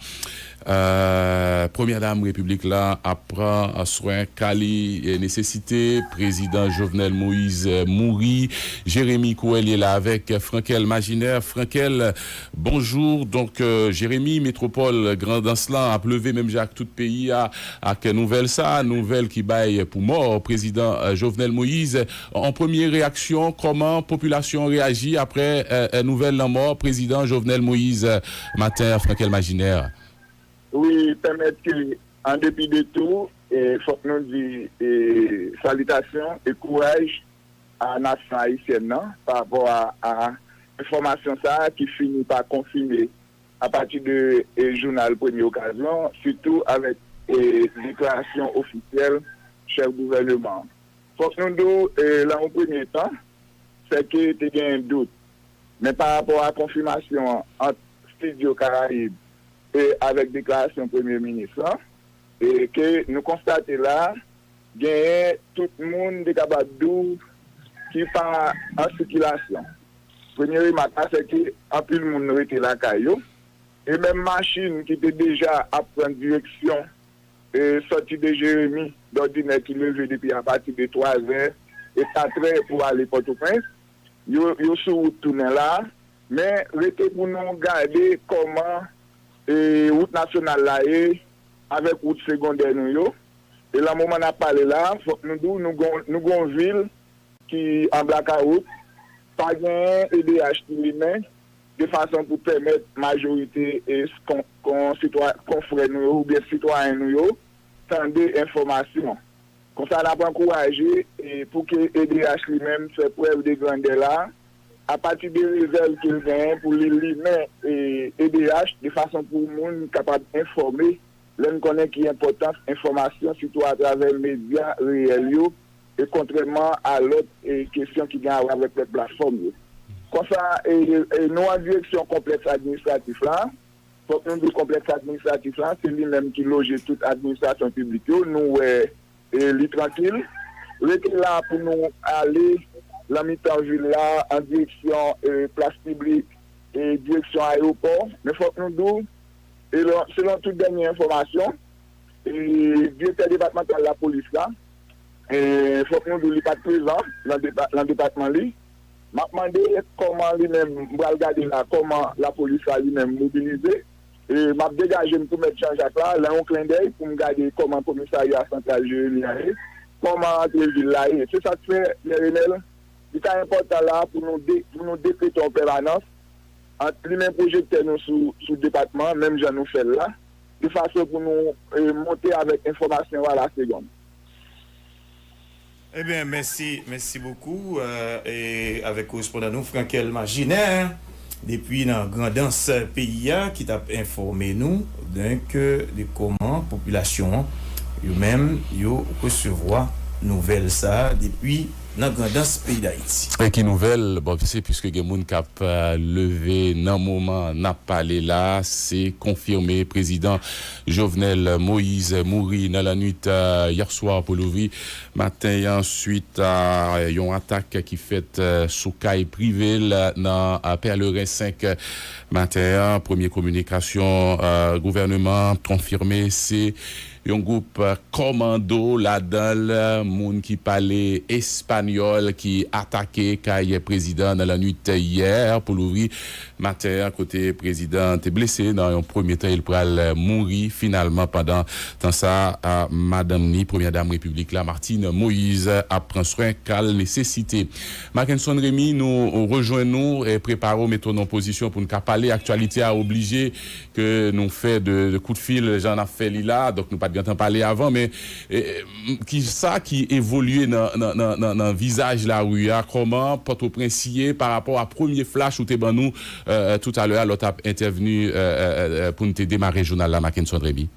Euh, Premyè Dam Repiblik la ap pran swen ka li, eh, nesesite. Prezidan Jovenel Moïse, eh, mouri. Jeremi Courrel ye la avèk Frankel Maginer. Frankel, bonjou. Donk, euh, Jeremi, metwopòl Grandans lan ap leve menm jan ak tout peyi a ak nouvèl sa, nouvèl ki bay pou mò prezidan, euh, Jovenel Moïse. An premye reyaksyon, kòman popilasyon reyaji apre, euh, euh, nouvèl lanmò prezidan Jovenel Moïse, euh, maten an, Frankel Maginer? Wi, pèmèt ke, an depi de tou, e, fòk nou di, e, salitasyon e kouraj a nasyon ayisyèn nan pa rapò a, a enfòmasyon sa a ki fini pa konfime apati de, e, jounal Premye Okazyon, sitou avèk, e, deklarasyon ofisyèl chèf gouvèneman an. Fòk nou di w, e, nan yon premye tan, sèke te genyen dout. Men pa rapò a konfimasyon an ant Studio Caraïbes e avèk deklarasyon premye minis lan, e ke nou konstate la, genyen tout moun te kapab di w ki pa an sikilasyon. Premye remak la, sèke anpil moun rete lakay yo, e menm machin ki te deja ap pran direksyon, e sòti de Jeremi, dòdinè ki leve depi apati de twazè e katrè pou ale Pòtoprens, yo, yo sou wout tounen la, men rete pou nou gade kòman, e, wout nasyonal la ye avèk wout segondè nou yo. E lan moman n ap pale la, fòk nou di w, nou gon, nou gon vil ki an blakawout, pa genyen E D H ki limen, de fason pou pèmèt majorite, e, kon, kon sitwa, konfrè nou yo oubyen sitwayen nou yo tande enfòmasyon. Konsa, n ap ankouraje, e, pou ke E D H li menm fè prèv de grandè la, apati de rezèv ke l genyen pou li limen, e, E D H, de fason pou moun kapab enfòme lè n konnen ki enpòtans enfòmasyon, sitou atravè medya reyèl yo, e kontrèman a lòt, e kesyon ki gen a wè avèk lòt platfòm yo. Konsa, e, e nou an direksyon konplèks administratif la. Fòk nou di konplèks administratif la, se li menm ki loje tout administrasyon piblik yo. Nou wè, e, li trankil. Rete la pou nou ale lan mitan vil la, an direksyon, e, plas piblik, e, direksyon ayewopò. Men fòk nou di w, e, lon, selon tout dènye enfòmasyon, e, direktè depatmantal lapolis la, e, fòk nou di w li pa t prezan lan depa, lan depatman li. M ap mande kòman li menm, m pral gade la, kòman lapolis la li menm mobilize. E, m ap degaje m pou mèt Jan Jak la, lan yon klendèy, pou m gade kòman komisarya santral Jeremi a ye, kòman rantre vil la ye. Se sa k fè, Pierre Renel, li ta enpòtan la pou nou de, pou nou dekrete yon pèmanans ant limen pwojektè nou sou, sou depatman, menm jan nou fè l la, de fason pou nou, e, monte avèk enfòmasyon yo a la segonn. Ebyen, mèsi, mèsi bokou, e, avèk korespondan nou, Frankel Maginer, depi nan Grandans peyi a, ki t ap enfòme nou, donk, de kòman popilasyon an, yo menm, yo resevwa nouvèl sa a depi nan Grandans peyi Dayiti. E ki nouvèl, Bob, se piske gen moun k ap, e, leve nan moman n ap pale la, se konfime prezidan Jovenel Moïse mouri nan lannwit, e, yè swa pou louvri maten an, swit a yon atak ki fèt, e, sou kay prive l nan, e, Pèleren senk maten an. Premye kominikasyon, e, gouvèneman an konfime se yon gwoup, e, kòmando, ladan l moun ki pale espanyòl, ki atake kay prezidan nan lannwit yè pou louvri maten an, kote prezidan an te blese nan yon premye tan, e l pral mouri finalman. Pandan tan sa a, madanm ni, premyè dam repiblik la, Martine Moïse, ap pran swen ka l nesesite. Mackenson Remy, nou rejwenn ou e prepare w, mete w nan pozisyon pou n ka pale. Aktyalite a oblije ke nou fè de, de kout fil, jan n ap fè li la. Donk, nou pa t gentan pale avan, men, e, m, ki sa ki evolye nan, nan, nan, nan, nan vizaj lari a? Kòman Pòtoprens ye pa rapò a premye flach ou te ban nou, e, e, toutalè a, lè w t ap entèvni, e, e, e, e, pou n te demare jounal la, Mackenson Remy?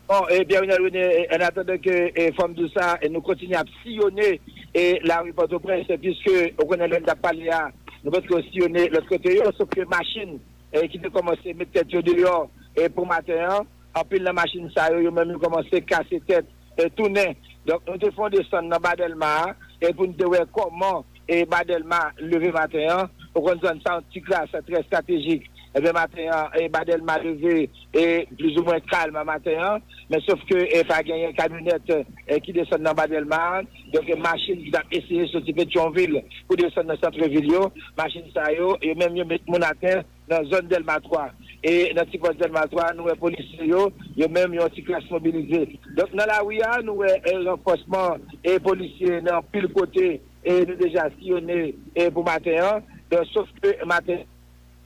Bon, e, Pierre Renel René, e, an atandan ke, e, fò m di w sa, e, nou kontinye ap siyone, e, lari Pòtoprens, piske, ou konnen lè n t ap pale a, nou potko siyone lòt kote yo, sof ke machin, e, ki te kòmanse met tèt yo deyò, e, pou maten an, anpil nan machin sa yo, yo menm yo kòmanse kase tèt, e, tounen. Donk, nou te fè yon desann nan Ba Dèlma a, e pou n te wè kòman, e, Ba Dèlma leve maten an, Ou konn zòn sa yon ti kras trè estratejik. Ebyen, maten an, e, Ba Dèlma leve, e, plizoumwen kalm maten an. Men sof ke, e, pa genyen kamyonèt, e, ki desann nan Ba Dèlma. Donk, e, machin ki t ap eseye soti Petyonvil pou desann nan sant vil yo, machin sa yo, yo menm yo met moun atè nan zòn Dèlma twa. E nan ti pòs Dèlma twa, nou wè polisye yo, yo menm yon ti klas mobilize. Donk, nan lari a, nou wè, e, ranfòsman e polisye nan anpil kote, e nou deja siyone, e pou maten an. Donk, sof ke maten,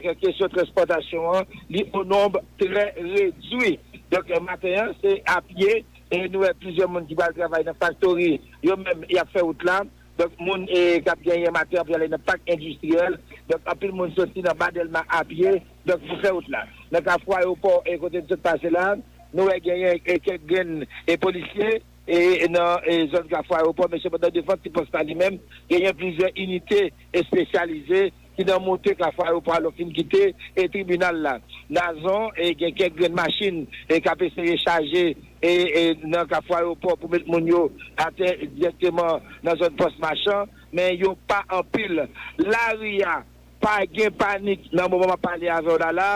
kesyon transpòtasyon an, li o nonb trè redui. Donk, maten an, se apye, e nou wè plizyè moun ki pral travay nan faktori, yo menm, y ap fè wout la. Donk, moun, e, k ap genyen maten an pou y ale nan pak endistriyèl. Donk, anpil moun soti nan Ba Dèlma apye, donk, pou fè wout la. Nan Kafou Ayewopò, e, kote n sot pase la, nou wè genyen, e, kèk grenn, e, polisye, e, nan, e, zòn Kafou Ayewopò, men sepandan, devan ti pòs la li menm, genyen plizyè inite espesyalize ki nan monte Kafou Ayewopò a lè w fin kite, e, tribinal la. Nazon, e, gen kèk grenn machin, e, k ap eseye chaje, e, e, nan Kafou Ayewopò pou met moun yo atè dirèkteman nan zòn pòs machan, men yo pa anpil. Lari a, pa gen panik nan moman m ap pale avè w la la,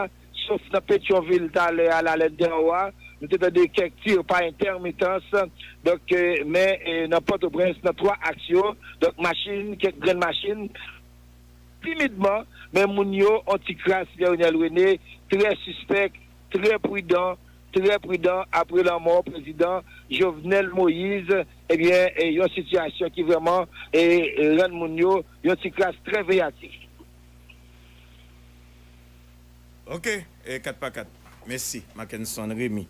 sof nan Petyonvil talè a la, lè n te anwo a, nou te tande kèk ti pa entèmitans. Donk, e, men, e, nan Pòtoprens, nan twa aks yo, donk machin, kèk grenn machin, timidman, men moun yo, on ti kras Pierre Renel René, trè sispèk, trè pridan, trè pridan apre lanmò prezidan Jovenel Moïse, ebyen, e, yon sitiyasyon ki vrèman, e, rann moun yo yon ti kras trè veyatif. Ok, e, kat pa kat. Mèsi, Mackenson Remy.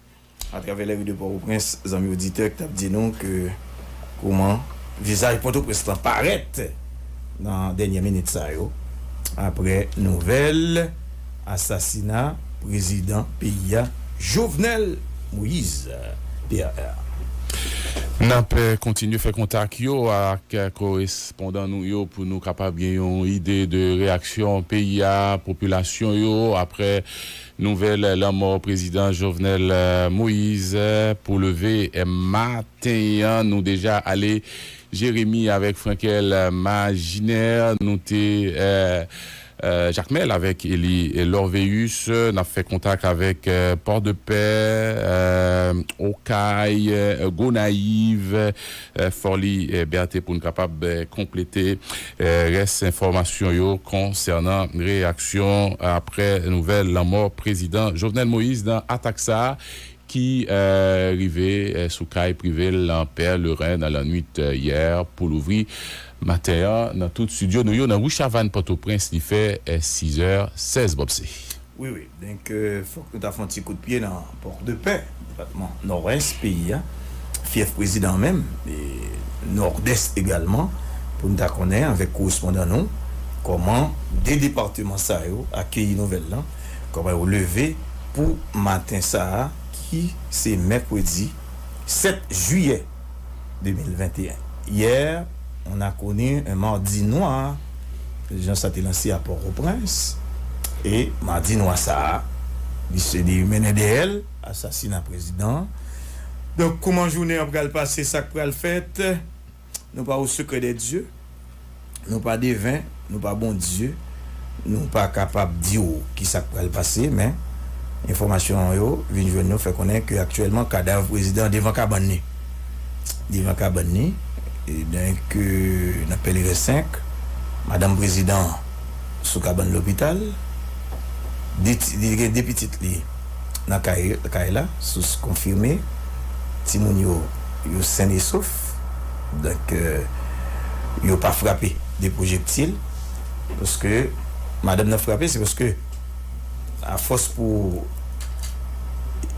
Atravè lari de Pòtoprens, zanmi oditè ki t ap di nou ke kòman vizaj Pòtoprens lan parèt nan dènye minit sa yo, apre nouvèl asasina prezidan peyi a, Jovenel Moïse, P R. N ap, eh, kontinye fè kontak yo ak, eh, korespondan nou yo pou nou kapab gen yon ide de reyaksyon peyi a, popilasyon yo, apre nouvèl lanmò prezidan Jovenel, eh, Moïse, eh, pou leve, eh, maten an. Nou deja ale Jeremi avèk Frankel, eh, Majinè. Nou te, eh, eh, Jakmèl avèk Eli Lorveus. N ap fè kontak avèk, eh, Pòdepè, eh, Okay, eh, Gonayiv, eh, Fòli, eh, Bète pou n kapab, eh, konplete, eh, rès enfòmasyon yo konsènan reyaksyon apre nouvèl lanmò prezidan Jovenel Moïse nan atak sa a ki, eh, rive, eh, sou kay prive l nan Pè Leren nan lannwit, eh, yè pou louvri maten an nan tout estidyo nou yo nan ri Chavann Pòtoprens. Li fè, eh, sizè sèz bòpse. Wi, wi. Donk, eh, fòk nou ta fè yon ti kout pye nan Pòdepè, depatman Nòdès peyi a, fyèf prezidan menm, e Nòdès egalman, pou n ta konnen avèk korespondan nou kòman de depatman sa yo akeyi nouvèl lan, kòman yo leve pou maten sa a, ki se mèkredi sèt jiyè de mil venteyen. Hier, on a connu un mardi noir, jan sa te lanse a Pòtoprens, e mardi nwa sa a, li se li mennen dèyè l asasina prezidan an. Donk, kòman jounen an pral pase, sa k pral fèt, nou pa au secret des dieux, nou pa deven, nou pa Bondye, nou pa kapab di w ki sa k pral pase, men enfòmasyon yo vin jwenn nou fè konnen ke aktyèlman kadav prezidan an devan kabann li. Devan kabann li, e donk, euh, nan Pèleren senk, madanm prezidan an sou kabann lopital, de ti, li gen de pitit li nan kay, kay la, sous konfime, timoun yo, yo sen e sof, donk, euh, yo pa frape de pwojektil, paske madanm nan frape, se paske afòs pou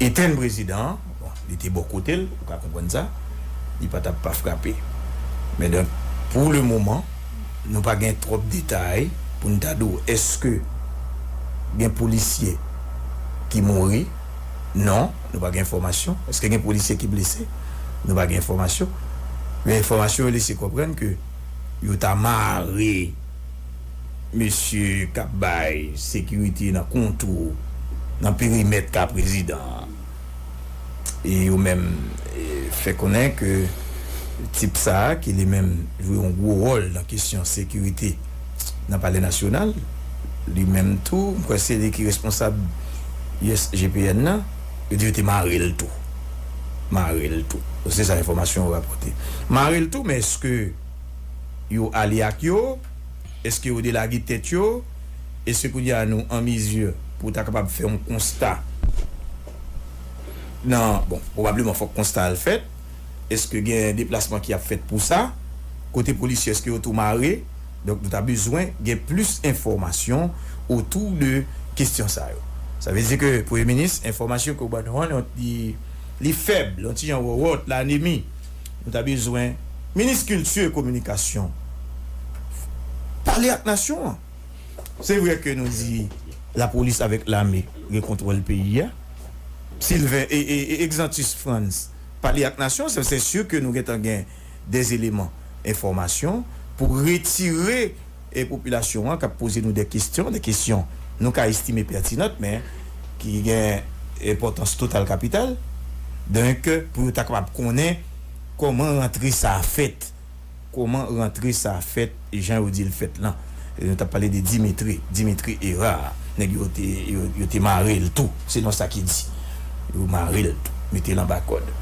etenn prezidan an, bon, li te bò kote l, ou ka konprann sa, li pa t ap pa frape. Men donk, pou le moman, nou pa gen twòp detay pou n ta di w èske gen polisye ki mouri. Non, nou pa gen enfòmasyon. Èske gen polisye ki blese? Nou pa gen enfòmasyon. Men enfòmasyon yo lese konprann ke yo ta mare mesye k ap bay sekirite nan kontou, nan perimèt ka prezidan an. E yo menm, e, fè konnen ke tip sa a, ki li menm jwe yon gwo wòl nan kesyon sekirite nan Palè Nasyonal, Li menm tou, m kwè se li ki responsab U S G P N nan, yo di yo te mare l tou. Mare l tou. Se sa enfòmasyon yo rapòte. Mare l tou, men èske yo ale ak yo? Èske yo delage tèt yo? Èske kounye a nou an mizi pou ta kapab fè yon konsta nan, bon, pwobableman fòk konsta a l fèt. Èske gen deplasman ki ap fèt pou sa? Kote polisye, èske yo tou mare? Donk, nou ta bezwen gen plis enfòmasyon otou de kesyon sa yo. Sa vle di ke Premye Minis, enfòmasyon ke w ban nou an, li, li fèb, li yon ti jan wòwòt, lanemi. Nou ta bezwen, Minis Kilti e Kominikasyon, pale ak nasyon an. Se vre ke nou di lapolis avèk lame gen kontwòl peyi a. Sylvain e, e, e Exantus Frantz pale ak nasyon, se, se si ke nou gentan gen de eleman enfòmasyon pou retire e popilasyon an k ap poze nou de kesyon, de kesyon nou ka estime pètinant, men ki gen enpòtans total kapital. Donk, pou yo ta kapab konnen kòman rantre sa a fèt, kòman rantre sa a fèt, jan yo di l fèt lan. E nou t ap pale de Dimitri, Dimitri Hérard. Nèg yo te, yo, yo te mare l tou, selon sa ki di. Yo mare l tou, mete l anba kòd.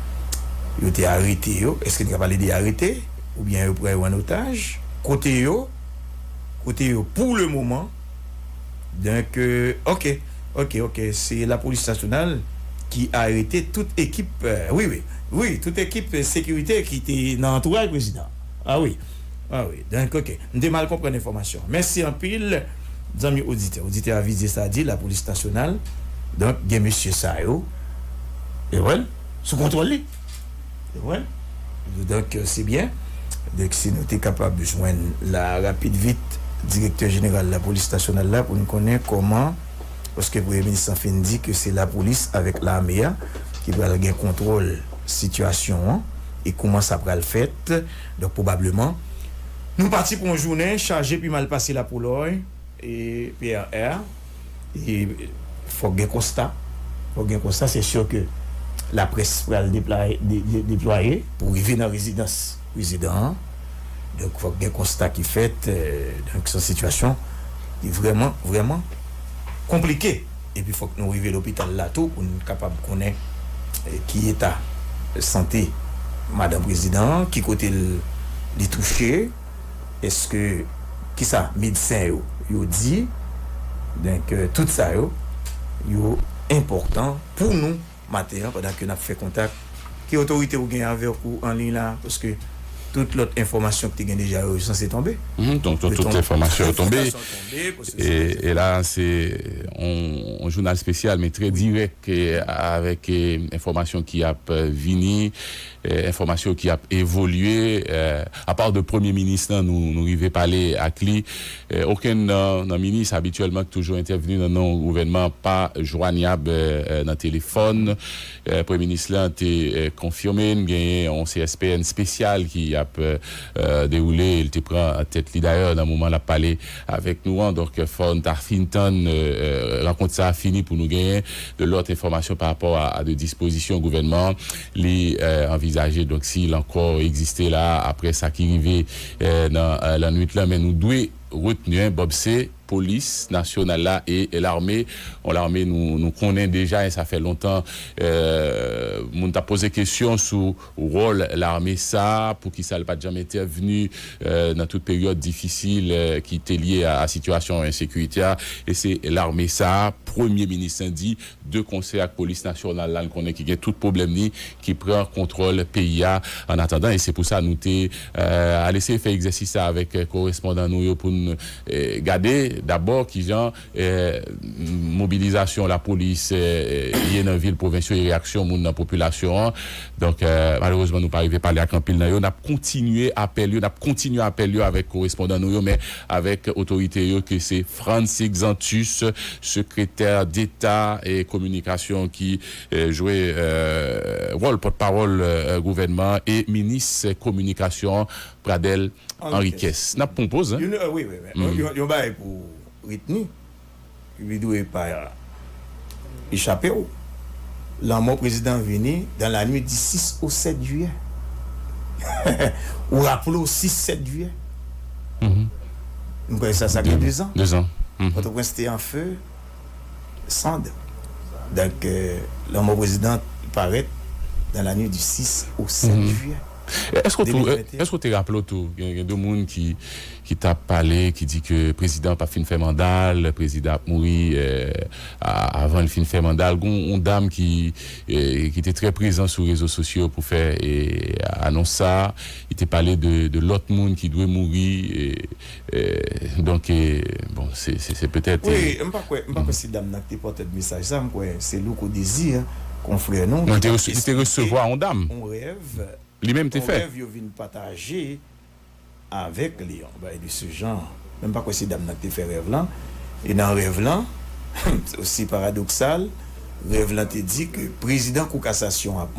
Yo te arete yo. Èske n ka pale de arete? Oubyen yo pran yo an otaj? Kote yo? Kote yo pou le moman? Donk, euh, ok, ok, ok. Se lapolis nasyonal ki arete tout ekip, euh, wi, wi, wi, tout ekip, euh, sekirite ki te nan antouraj prezidan. Ah wi, ah wi. Donk, ok. M te mal konprann enfòmasyon. Mèsi anpil, zanmi oditè. Oditè a Vizye sa di, lapolis nasyonal. Donk, gen mesye sa yo. E wè l, sou kontwòl li. Ou konprann? Donk, euh, se byen. Donk, si nou te kapab jwenn la rapid vit direktè jeneral lapolis nasyonal la pou n konnen kòman, paske Premye Minis lan fin di ke se lapolis avèk lame a ki pral gen kontwòl sitiyasyon an e kòman sa pral fèt. Donk, pwobableman, nou pati pou yon jounen chaje pi mal pase lapolòy e P R R. E fòk gen konsta. Fòk gen konsta, se si ke laprès pral deplaye, de, de, deplwaye pou rive nan rezidans prezidan an. Donk, fòk gen konsta ki fèt. Euh, donk, se yon sitiyasyon ki vrèman, vrèman konplike. Epi, fòk nou rive lopital la tou pou n kapab konnen, euh, ki eta sante madanm prezidan an, ki kote l, li touche, èske, kisa medsen yo, yo di. Donk, euh, tout sa yo, yo enpòtan pou nou maten an, pandan ke n ap fè kontak. Ki otorite ou gen avèk ou an liy la? Paske tout lòt enfòmasyon ki te gen deja yo, yo sanse tonbe. Mhm, donk, tout, tout enfòmasyon yo tonbe. E, e la, se yon, yon jounal espesyal, men trè dirèk, e, avèk, e, enfòmasyon ki ap, e, vini, e, enfòmasyon ki ap evolye. E, apa de Premye Minis lan, nou, nou rive pale ak li. E, okenn nan, nan minis abityèlman ki toujou entèvni nan non gouvènman pa jwanyab, e, e, nan telefòn. E, Premye Minis lan te, e, konfime n genyen yon C S P N espesyal ki ap, e, e, dewoule. Li te pran tèt li dayè nan moman l ap pale avèk nou an. Donk, fò n ta fin tann, e, e, rankont sa a fini pou nou genyen de lòt enfòmasyon pa rapò a, a de dispozisyon gouvènman an li, e, anvizaje. Donk, si l ankò egziste la, apre sa ki rive, e, nan, e, lannwit lan, men nou dwe retni, en, Bob, se polis nasyonal la e, e lame. Yon lame nou, nou konnen deja, e sa fè lontan, e, moun t ap poze kesyon sou wòl lame sa, poukisa l pa t janm entèvni, e, nan tout peryòd difisil, e, ki te lye a, a sitiyasyon ensekirite a. E se lame sa, Premye Minis lan di, de konsè ak polis nasyonal la, l konnen ki gen tout pwoblèm li, ki pran kontwòl peyi a annatandan. E se pou sa nou te, e, al eseye fè egzèsis sa avèk, e, korespondan nou yo pou n, e, gade dabò kijan, e, mobilizasyon lapolis, e, ye nan vil, pwovens yo, e reyaksyon moun nan popilasyon an. Donk, e, malerezman, nou pa rive pale ak anpil nan yo. N ap kontinye apèl yo, n ap kontinye apèl yo avèk korespondan nou yo, men avèk otorite yo, ke se Frantz Exantus, sekretè deta e kominikasyon ki, e, jwe, e, wòl pòtpawòl, e, gouvènman an, e minis kominikasyon an, Pradel Henriquez. N ap pran yon poz, en? Yon, e, wi, wi, wi. Yon, yon bagay pou retni, ki dwe pa echape w. Lanmò prezidan an vini dans la nuit du six au sept juillet. Ou raple w sis, sèt jiyè? M kwè sa, sa gen de zan. De zan. Pòtoprens te an fe, sand. Donk, euh, lanmò prezidan parèt dans la nuit du six au sept juillet. Èske w tou, èske w te raple w tou, gen, gen de moun ki, ki t ap pale, ki di ke prezidan p ap fin fè manda l, prezidan ap mouri, euh, a- avan l fin fè manda l. Gon yon dam ki, euh, ki te trè prezan sou rezo sosyo pou fè, euh, anons sa. Li te pale de, de lòt moun ki dwe mouri. Euh, euh, donk, euh, bon, se, se, se petèt. Wi, m pa kwè, m pa kwè se dam nan ki te pòtè mesaj sa, m kwè se Louko Désir, konfrè nou, Non, li te rese- li te resevwa yon dam. yon rèv, Li menm te yon fè. Rèv yo vin pataje avèk li, yon bagay de se jan. Men m pa kwè se dam nan ki te fè rèv lan. E nan rèv lan, se osi paradoksal, rèv lan te di ke prezidan Kou Kasasyon ap